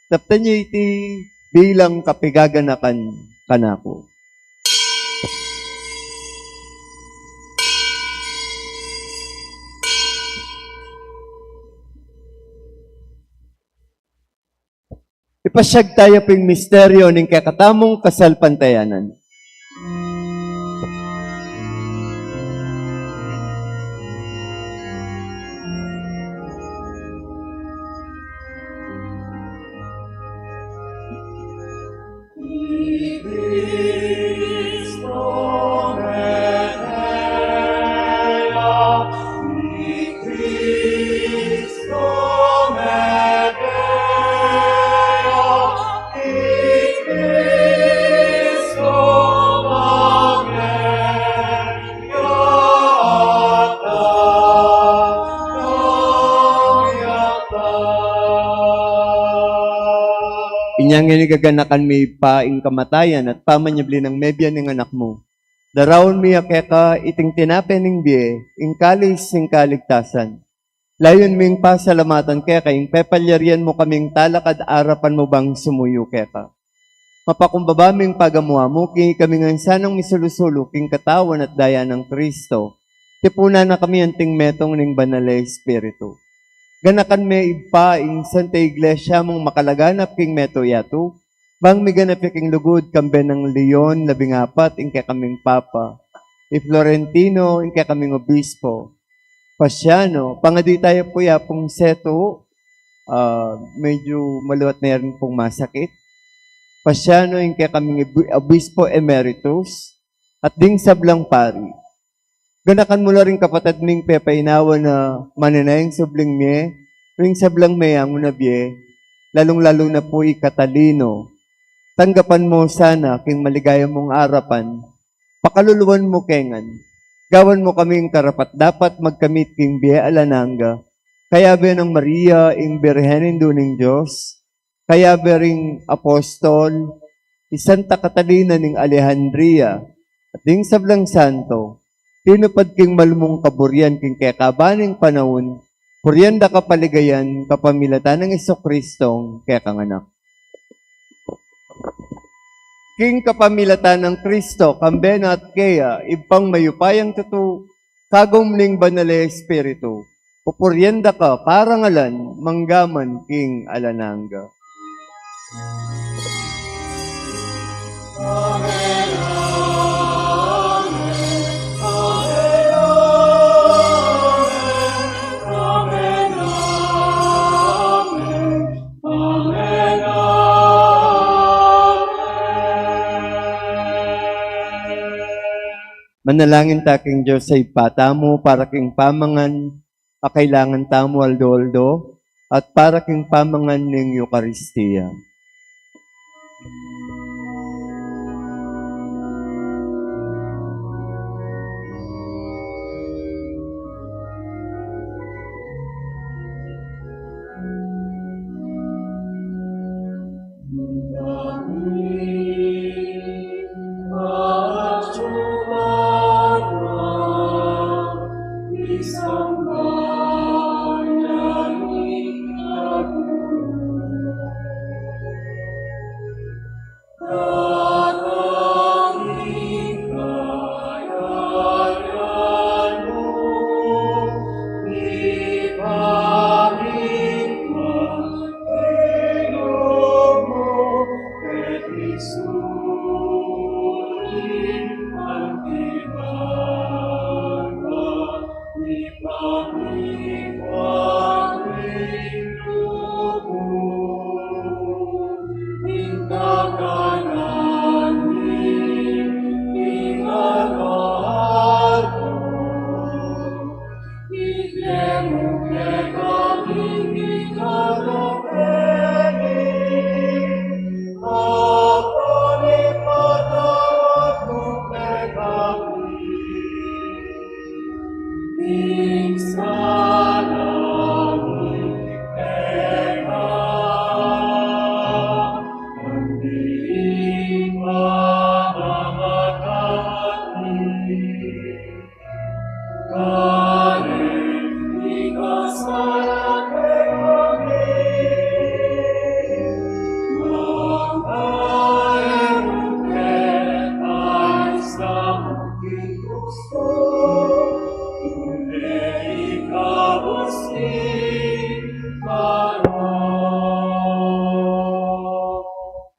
Daptan ye iti bilang kapigaganakan kanaku. Ipasyag taya pu ing misteryo ning kekatamung kasalpantayanan. Inya ngeni gaganakan mi, Ibpa, ing kamatayan at pamanyubli nang mebie ning Anak mu. Daraun mi ya keka iting tinape ning bie, ing kalis ning kaligtasan. Layun ming pasalamatan keka ing pepalyarian mu kaming talakad arapan mu bang sumuyu keka. Mapakumbaba ming pagamu-amu king ikami ngan sanang misulu-sulu king katawan at daya nang Kristo. Tipunan na kami anting metung ning Banal a Espiritu. Ganakan me, Ibpa, ing Santa Iglesia mung makalaganap king metung yatu, bang miganap ya king lugud, kambe nang Leon labing apat, ing kekaming Papa, i Florentino, ing kekaming Obispo, Pasiano, pangadi taya pu ya pung setu, ah, medyu maluat ne rin pung masakit. Pasiano, ing kekaming Ob-, Obispo Emeritus, at ding sablang pari. Ganakan mu la ring kapatad ming pepainawa na manenayang subling mie, ring sablang meyangu na bie, lalung-lalu na pu i Catalino. Tanggapan mu sana king maligaya mung arapan, pakaluluan mu ke ngan. Gawan mu kaming karapat-dapat magkamit king bie alang angga. Kayabe nang Maria, ing Birhen Indu ning Dios, kayabe ring apostol, i Santa Catalina ning Alejandria, at ding sablang santo, tinupad king malmung kaburian king kekaban ning panaun, purian da ka paligayan, kapamilatan nang Jesucristong kekang Anak. King kapamilatan nang Kristo, kambe na at keya, Ibpang mayupayang tutu, kagum ning Banal a Espiritu, pupurian da ka, parangalan, manggaman king alang angga. Manalangin ta king Dios a Ibpa tamu para king pamangan a kailangan tamu aldo-aldo, at para king pamangan ning Eukaristia.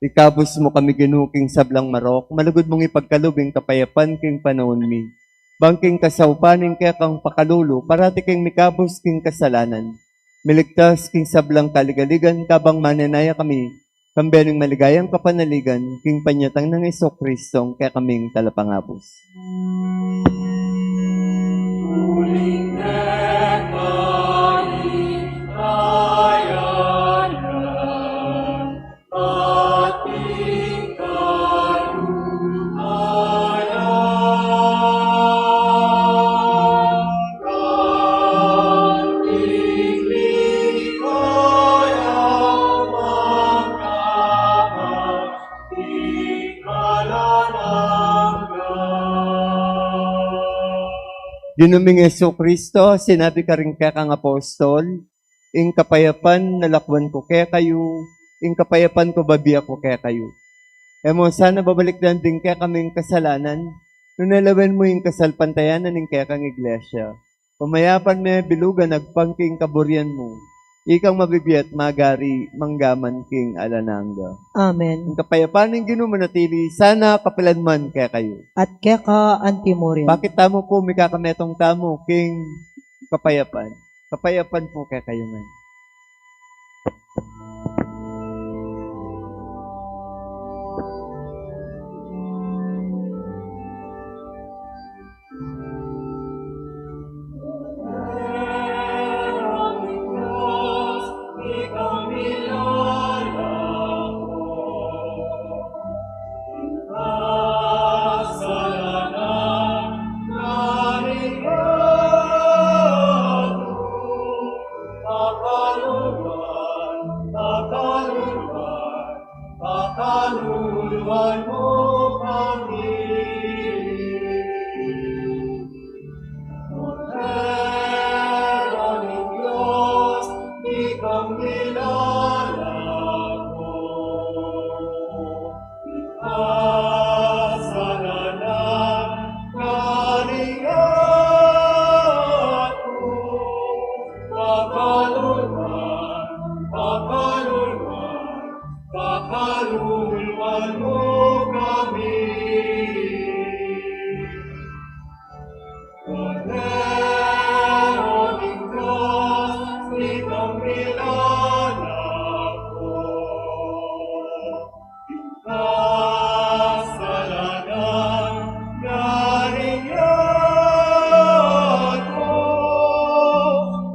Ikabus mu kami, Ginu, king sablang marok, malugud mung ipagkalub ing kapayapan king panaun mi. Bang king kasaupan ning kekang pakalulu, parati kaming mikabus king kasalanan, miligtas king sablang kaligaligan, kabang manenaya kami kambe ning maligayang kapanaligan king panyatang nang Jesucristo, ing kekaming Talapangabus. Ginu ming Jesucristo, sinabi karing kekang apostol, "Ing kapayapan lakwan ku kekayu, ing kapayapan ku bibie ku kekayu." E mu sana babalikdan ding kekaming kasalanan, nune lawen mu ing kasalpantayanan ning kekang iglesia. Pamayapan me bilugan agpang king kaburian mu. Ikang mabibie at magari, mangga man king alang angga. Amen. Ing kapayapan ning Ginu manatili sana kapilan man kekayu. At keka antimurin. Bakit tamu pu mikakametung tamu king kapayapan? Kapayapan pu kekayu ngan. Pakaluluan mu kami. Kordero ning Dios, ikang milalako. Kasalanan karing yatu, pakaluluan, pakaluluan, pakaluluan mu kami. Kordero ning Dios, ikang milalako. Kasalanan karing yatu,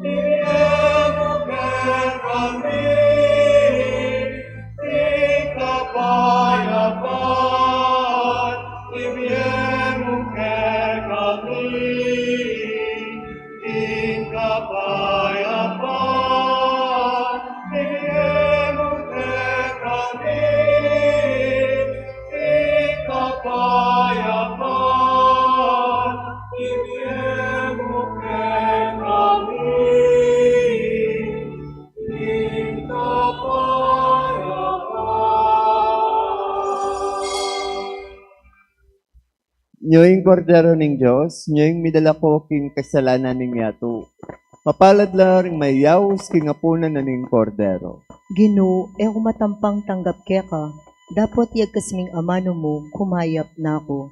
ibie mu kekami ing kapayapan, ibie mu kekami ing kapayapan, ibie mu kekami ing kapayapan, ibie mu kekami ing kapayapan. Nyo ing Kordero ning Dios, nyo ing midalako king kasalanan ning yatu. Mapalad la ring mayaus king apunan na ning Kordero. Ginu, e ku matampang tanggap keka, dapot yagkas ming amanu mu, kumayap na ku.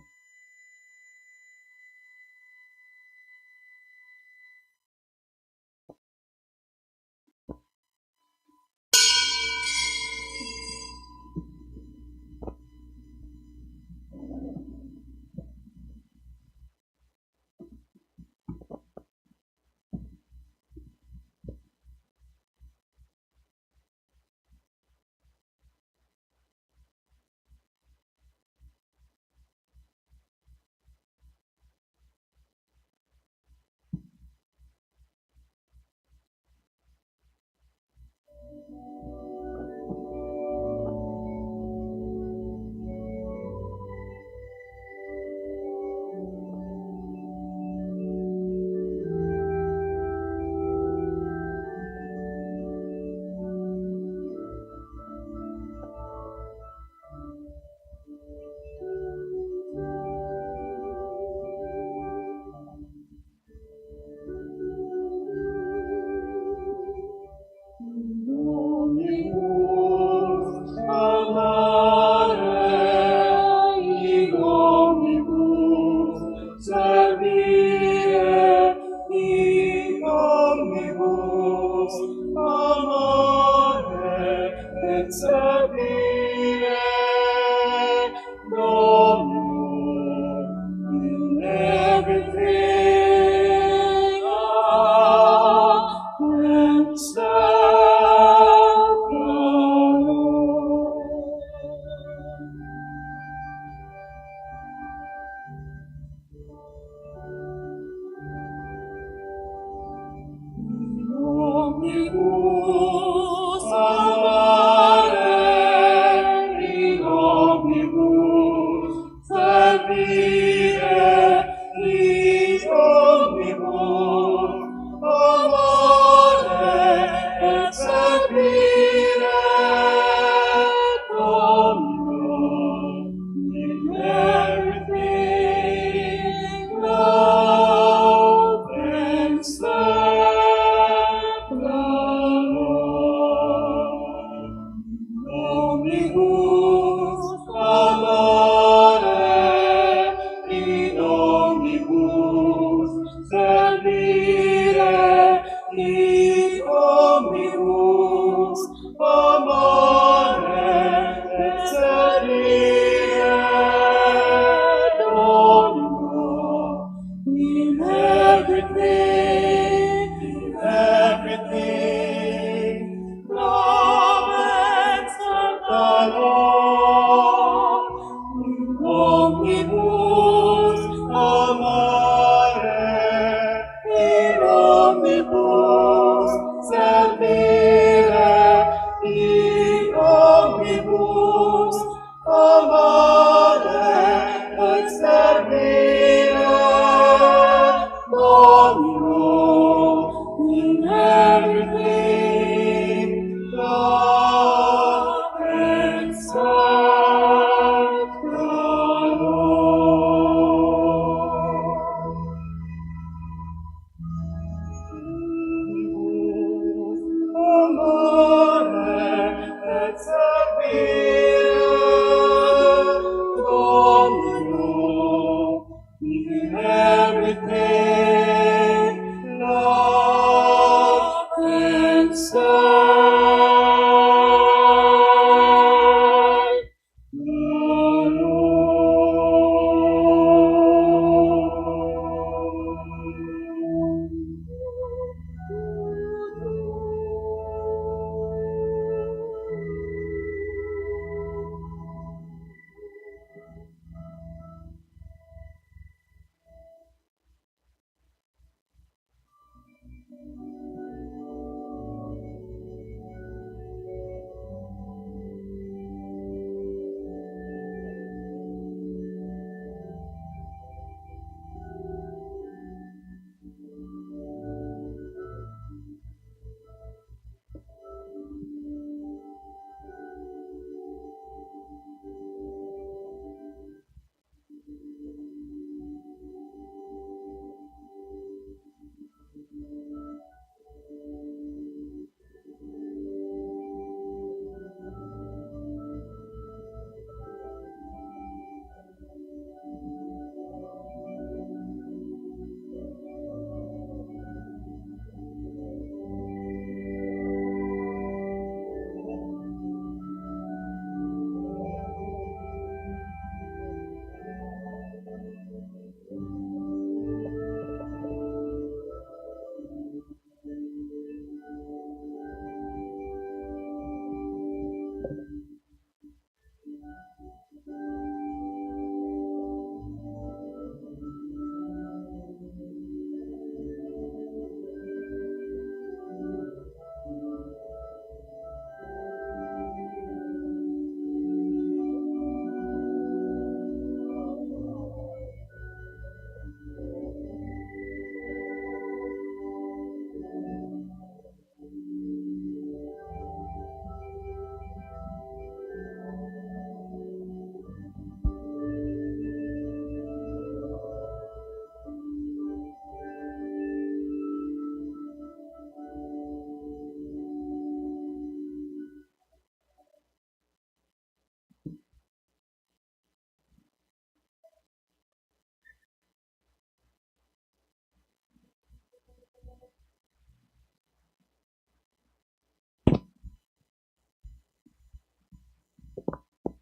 Qui omnibus amare et servire Domino, in everything, in everything, love and serve the Lord. In omnibus amare, in omnibus servire, in omnibus amare et servire Domino, in everything love and serve the Lord. Amare et servire Domino, in everything love and serve the Lord.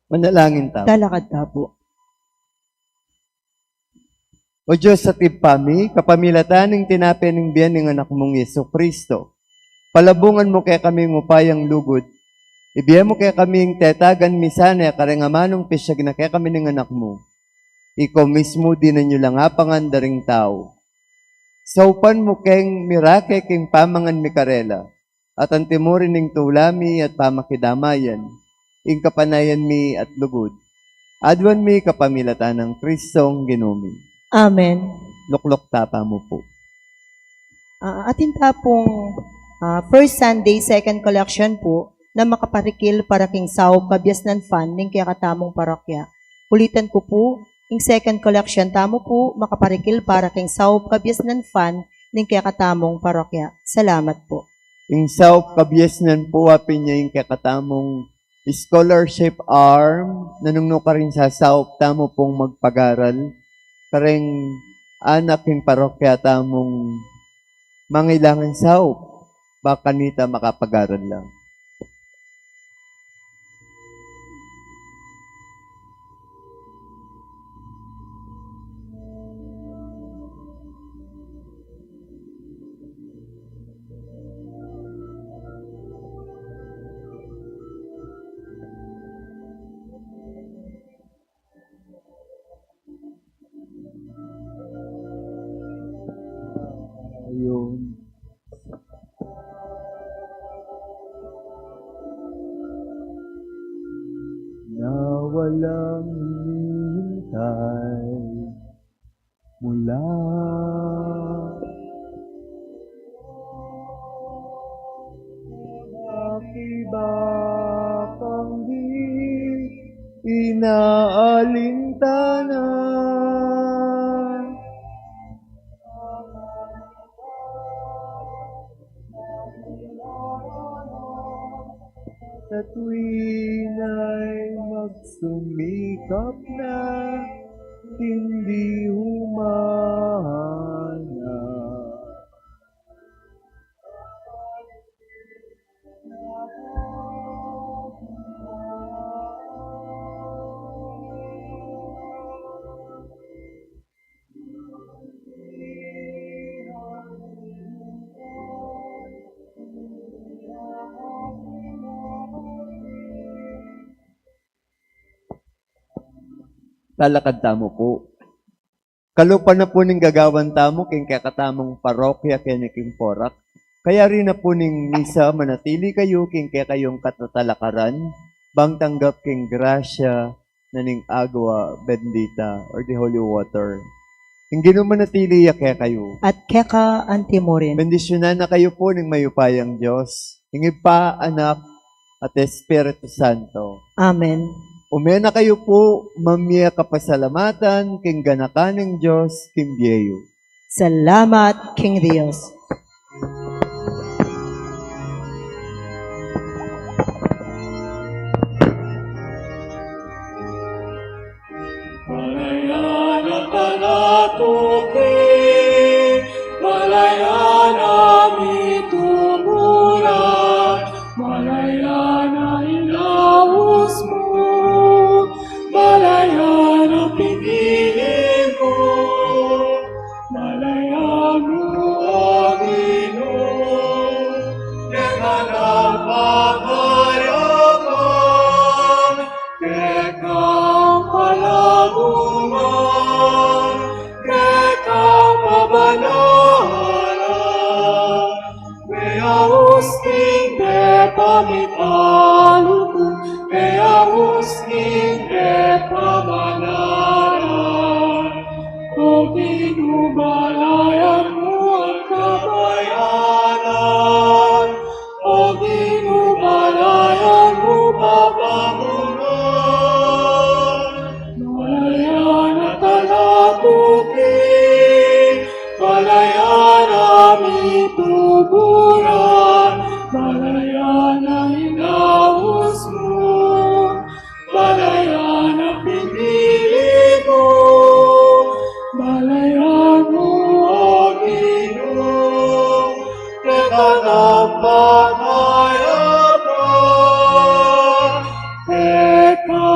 Manalangin tamu. Talakad ta pu. O Dios, at Ibpa mi, kapamilatan ning tinape ning bie ning Anak mung Jesucristo, palabungan mu kekami ing upayang lugud. Ibie mu kekami ing tetagan mi sana kareng amanung pisyag na kekami ning Anak mu. Ikaw mismu dinan yu lang apangan da ring tau. Saupan mu keng mirake king pamangan mi karela, at antimurin ning tula mi at pamakidamayan ing kapanayan mi at lugud. Aduan mi kapamilatan nang Kristong Ginu mi. Amen. Lukluk ta pa mu pu. Ah, atin ta pung, ah, first Sunday, second collection pu, na makaparikil para king saup kabiasnan fund ning kekatamung parokya. Ulitan ku pu, ing second collection tamu pu, makaparikil para king saup kabiasnan fund ning kekatamung parokya. Salamat pu. Ing saup kabiasnan pu, apin ya ing kekatamung scholarship arm, nanung nu karin sasaup tamu pung magpagaral kareng anak king parokya tamung mangailangan saup, ba kanita makapag-aral la. Ayun. Na walang hinihintay mula. Iba pang di inaalintana. Sa tuwin ay magsumikap na, hindi humahanap. Talakad tamu pu. Kalupa na pu ning gagawan tamu king kekatamung parokya keni king Porac. Kayari na pu ning misa, manatili kayu king kekayung katatalakaran, bang tanggap king grasya na ning agua bendita or the holy water. Ing Ginu manatili ya kekayu. At keka anti mu rin. Bendisyunan na kayu pu ning mayupayang Dios, ing Ibpa, Anak, at Espiritu Santo. Amen. Ume na kayu pu mamie kapasalamatan king ganakan ning Dios king bie yu. Salamat king Dios. Malayan a kalatuki, malayan a mitubura, malayan a inaus mu, malayan a pinili mu, malayan mu, o Ginu, keka na pakayapan, keka palaguman, keka pabanalan, me aus king de pamipaluku, me aus king de pamanalan. O Ginu, balayan mu ing kabayanan. O Ginu, balayan mu papamunuan. Malayan a kalatuki, malayan a mitubura, malayan a inaus mu, malayan a pinili mu, malayan mu, o Ginu, keka na pakayapan, keka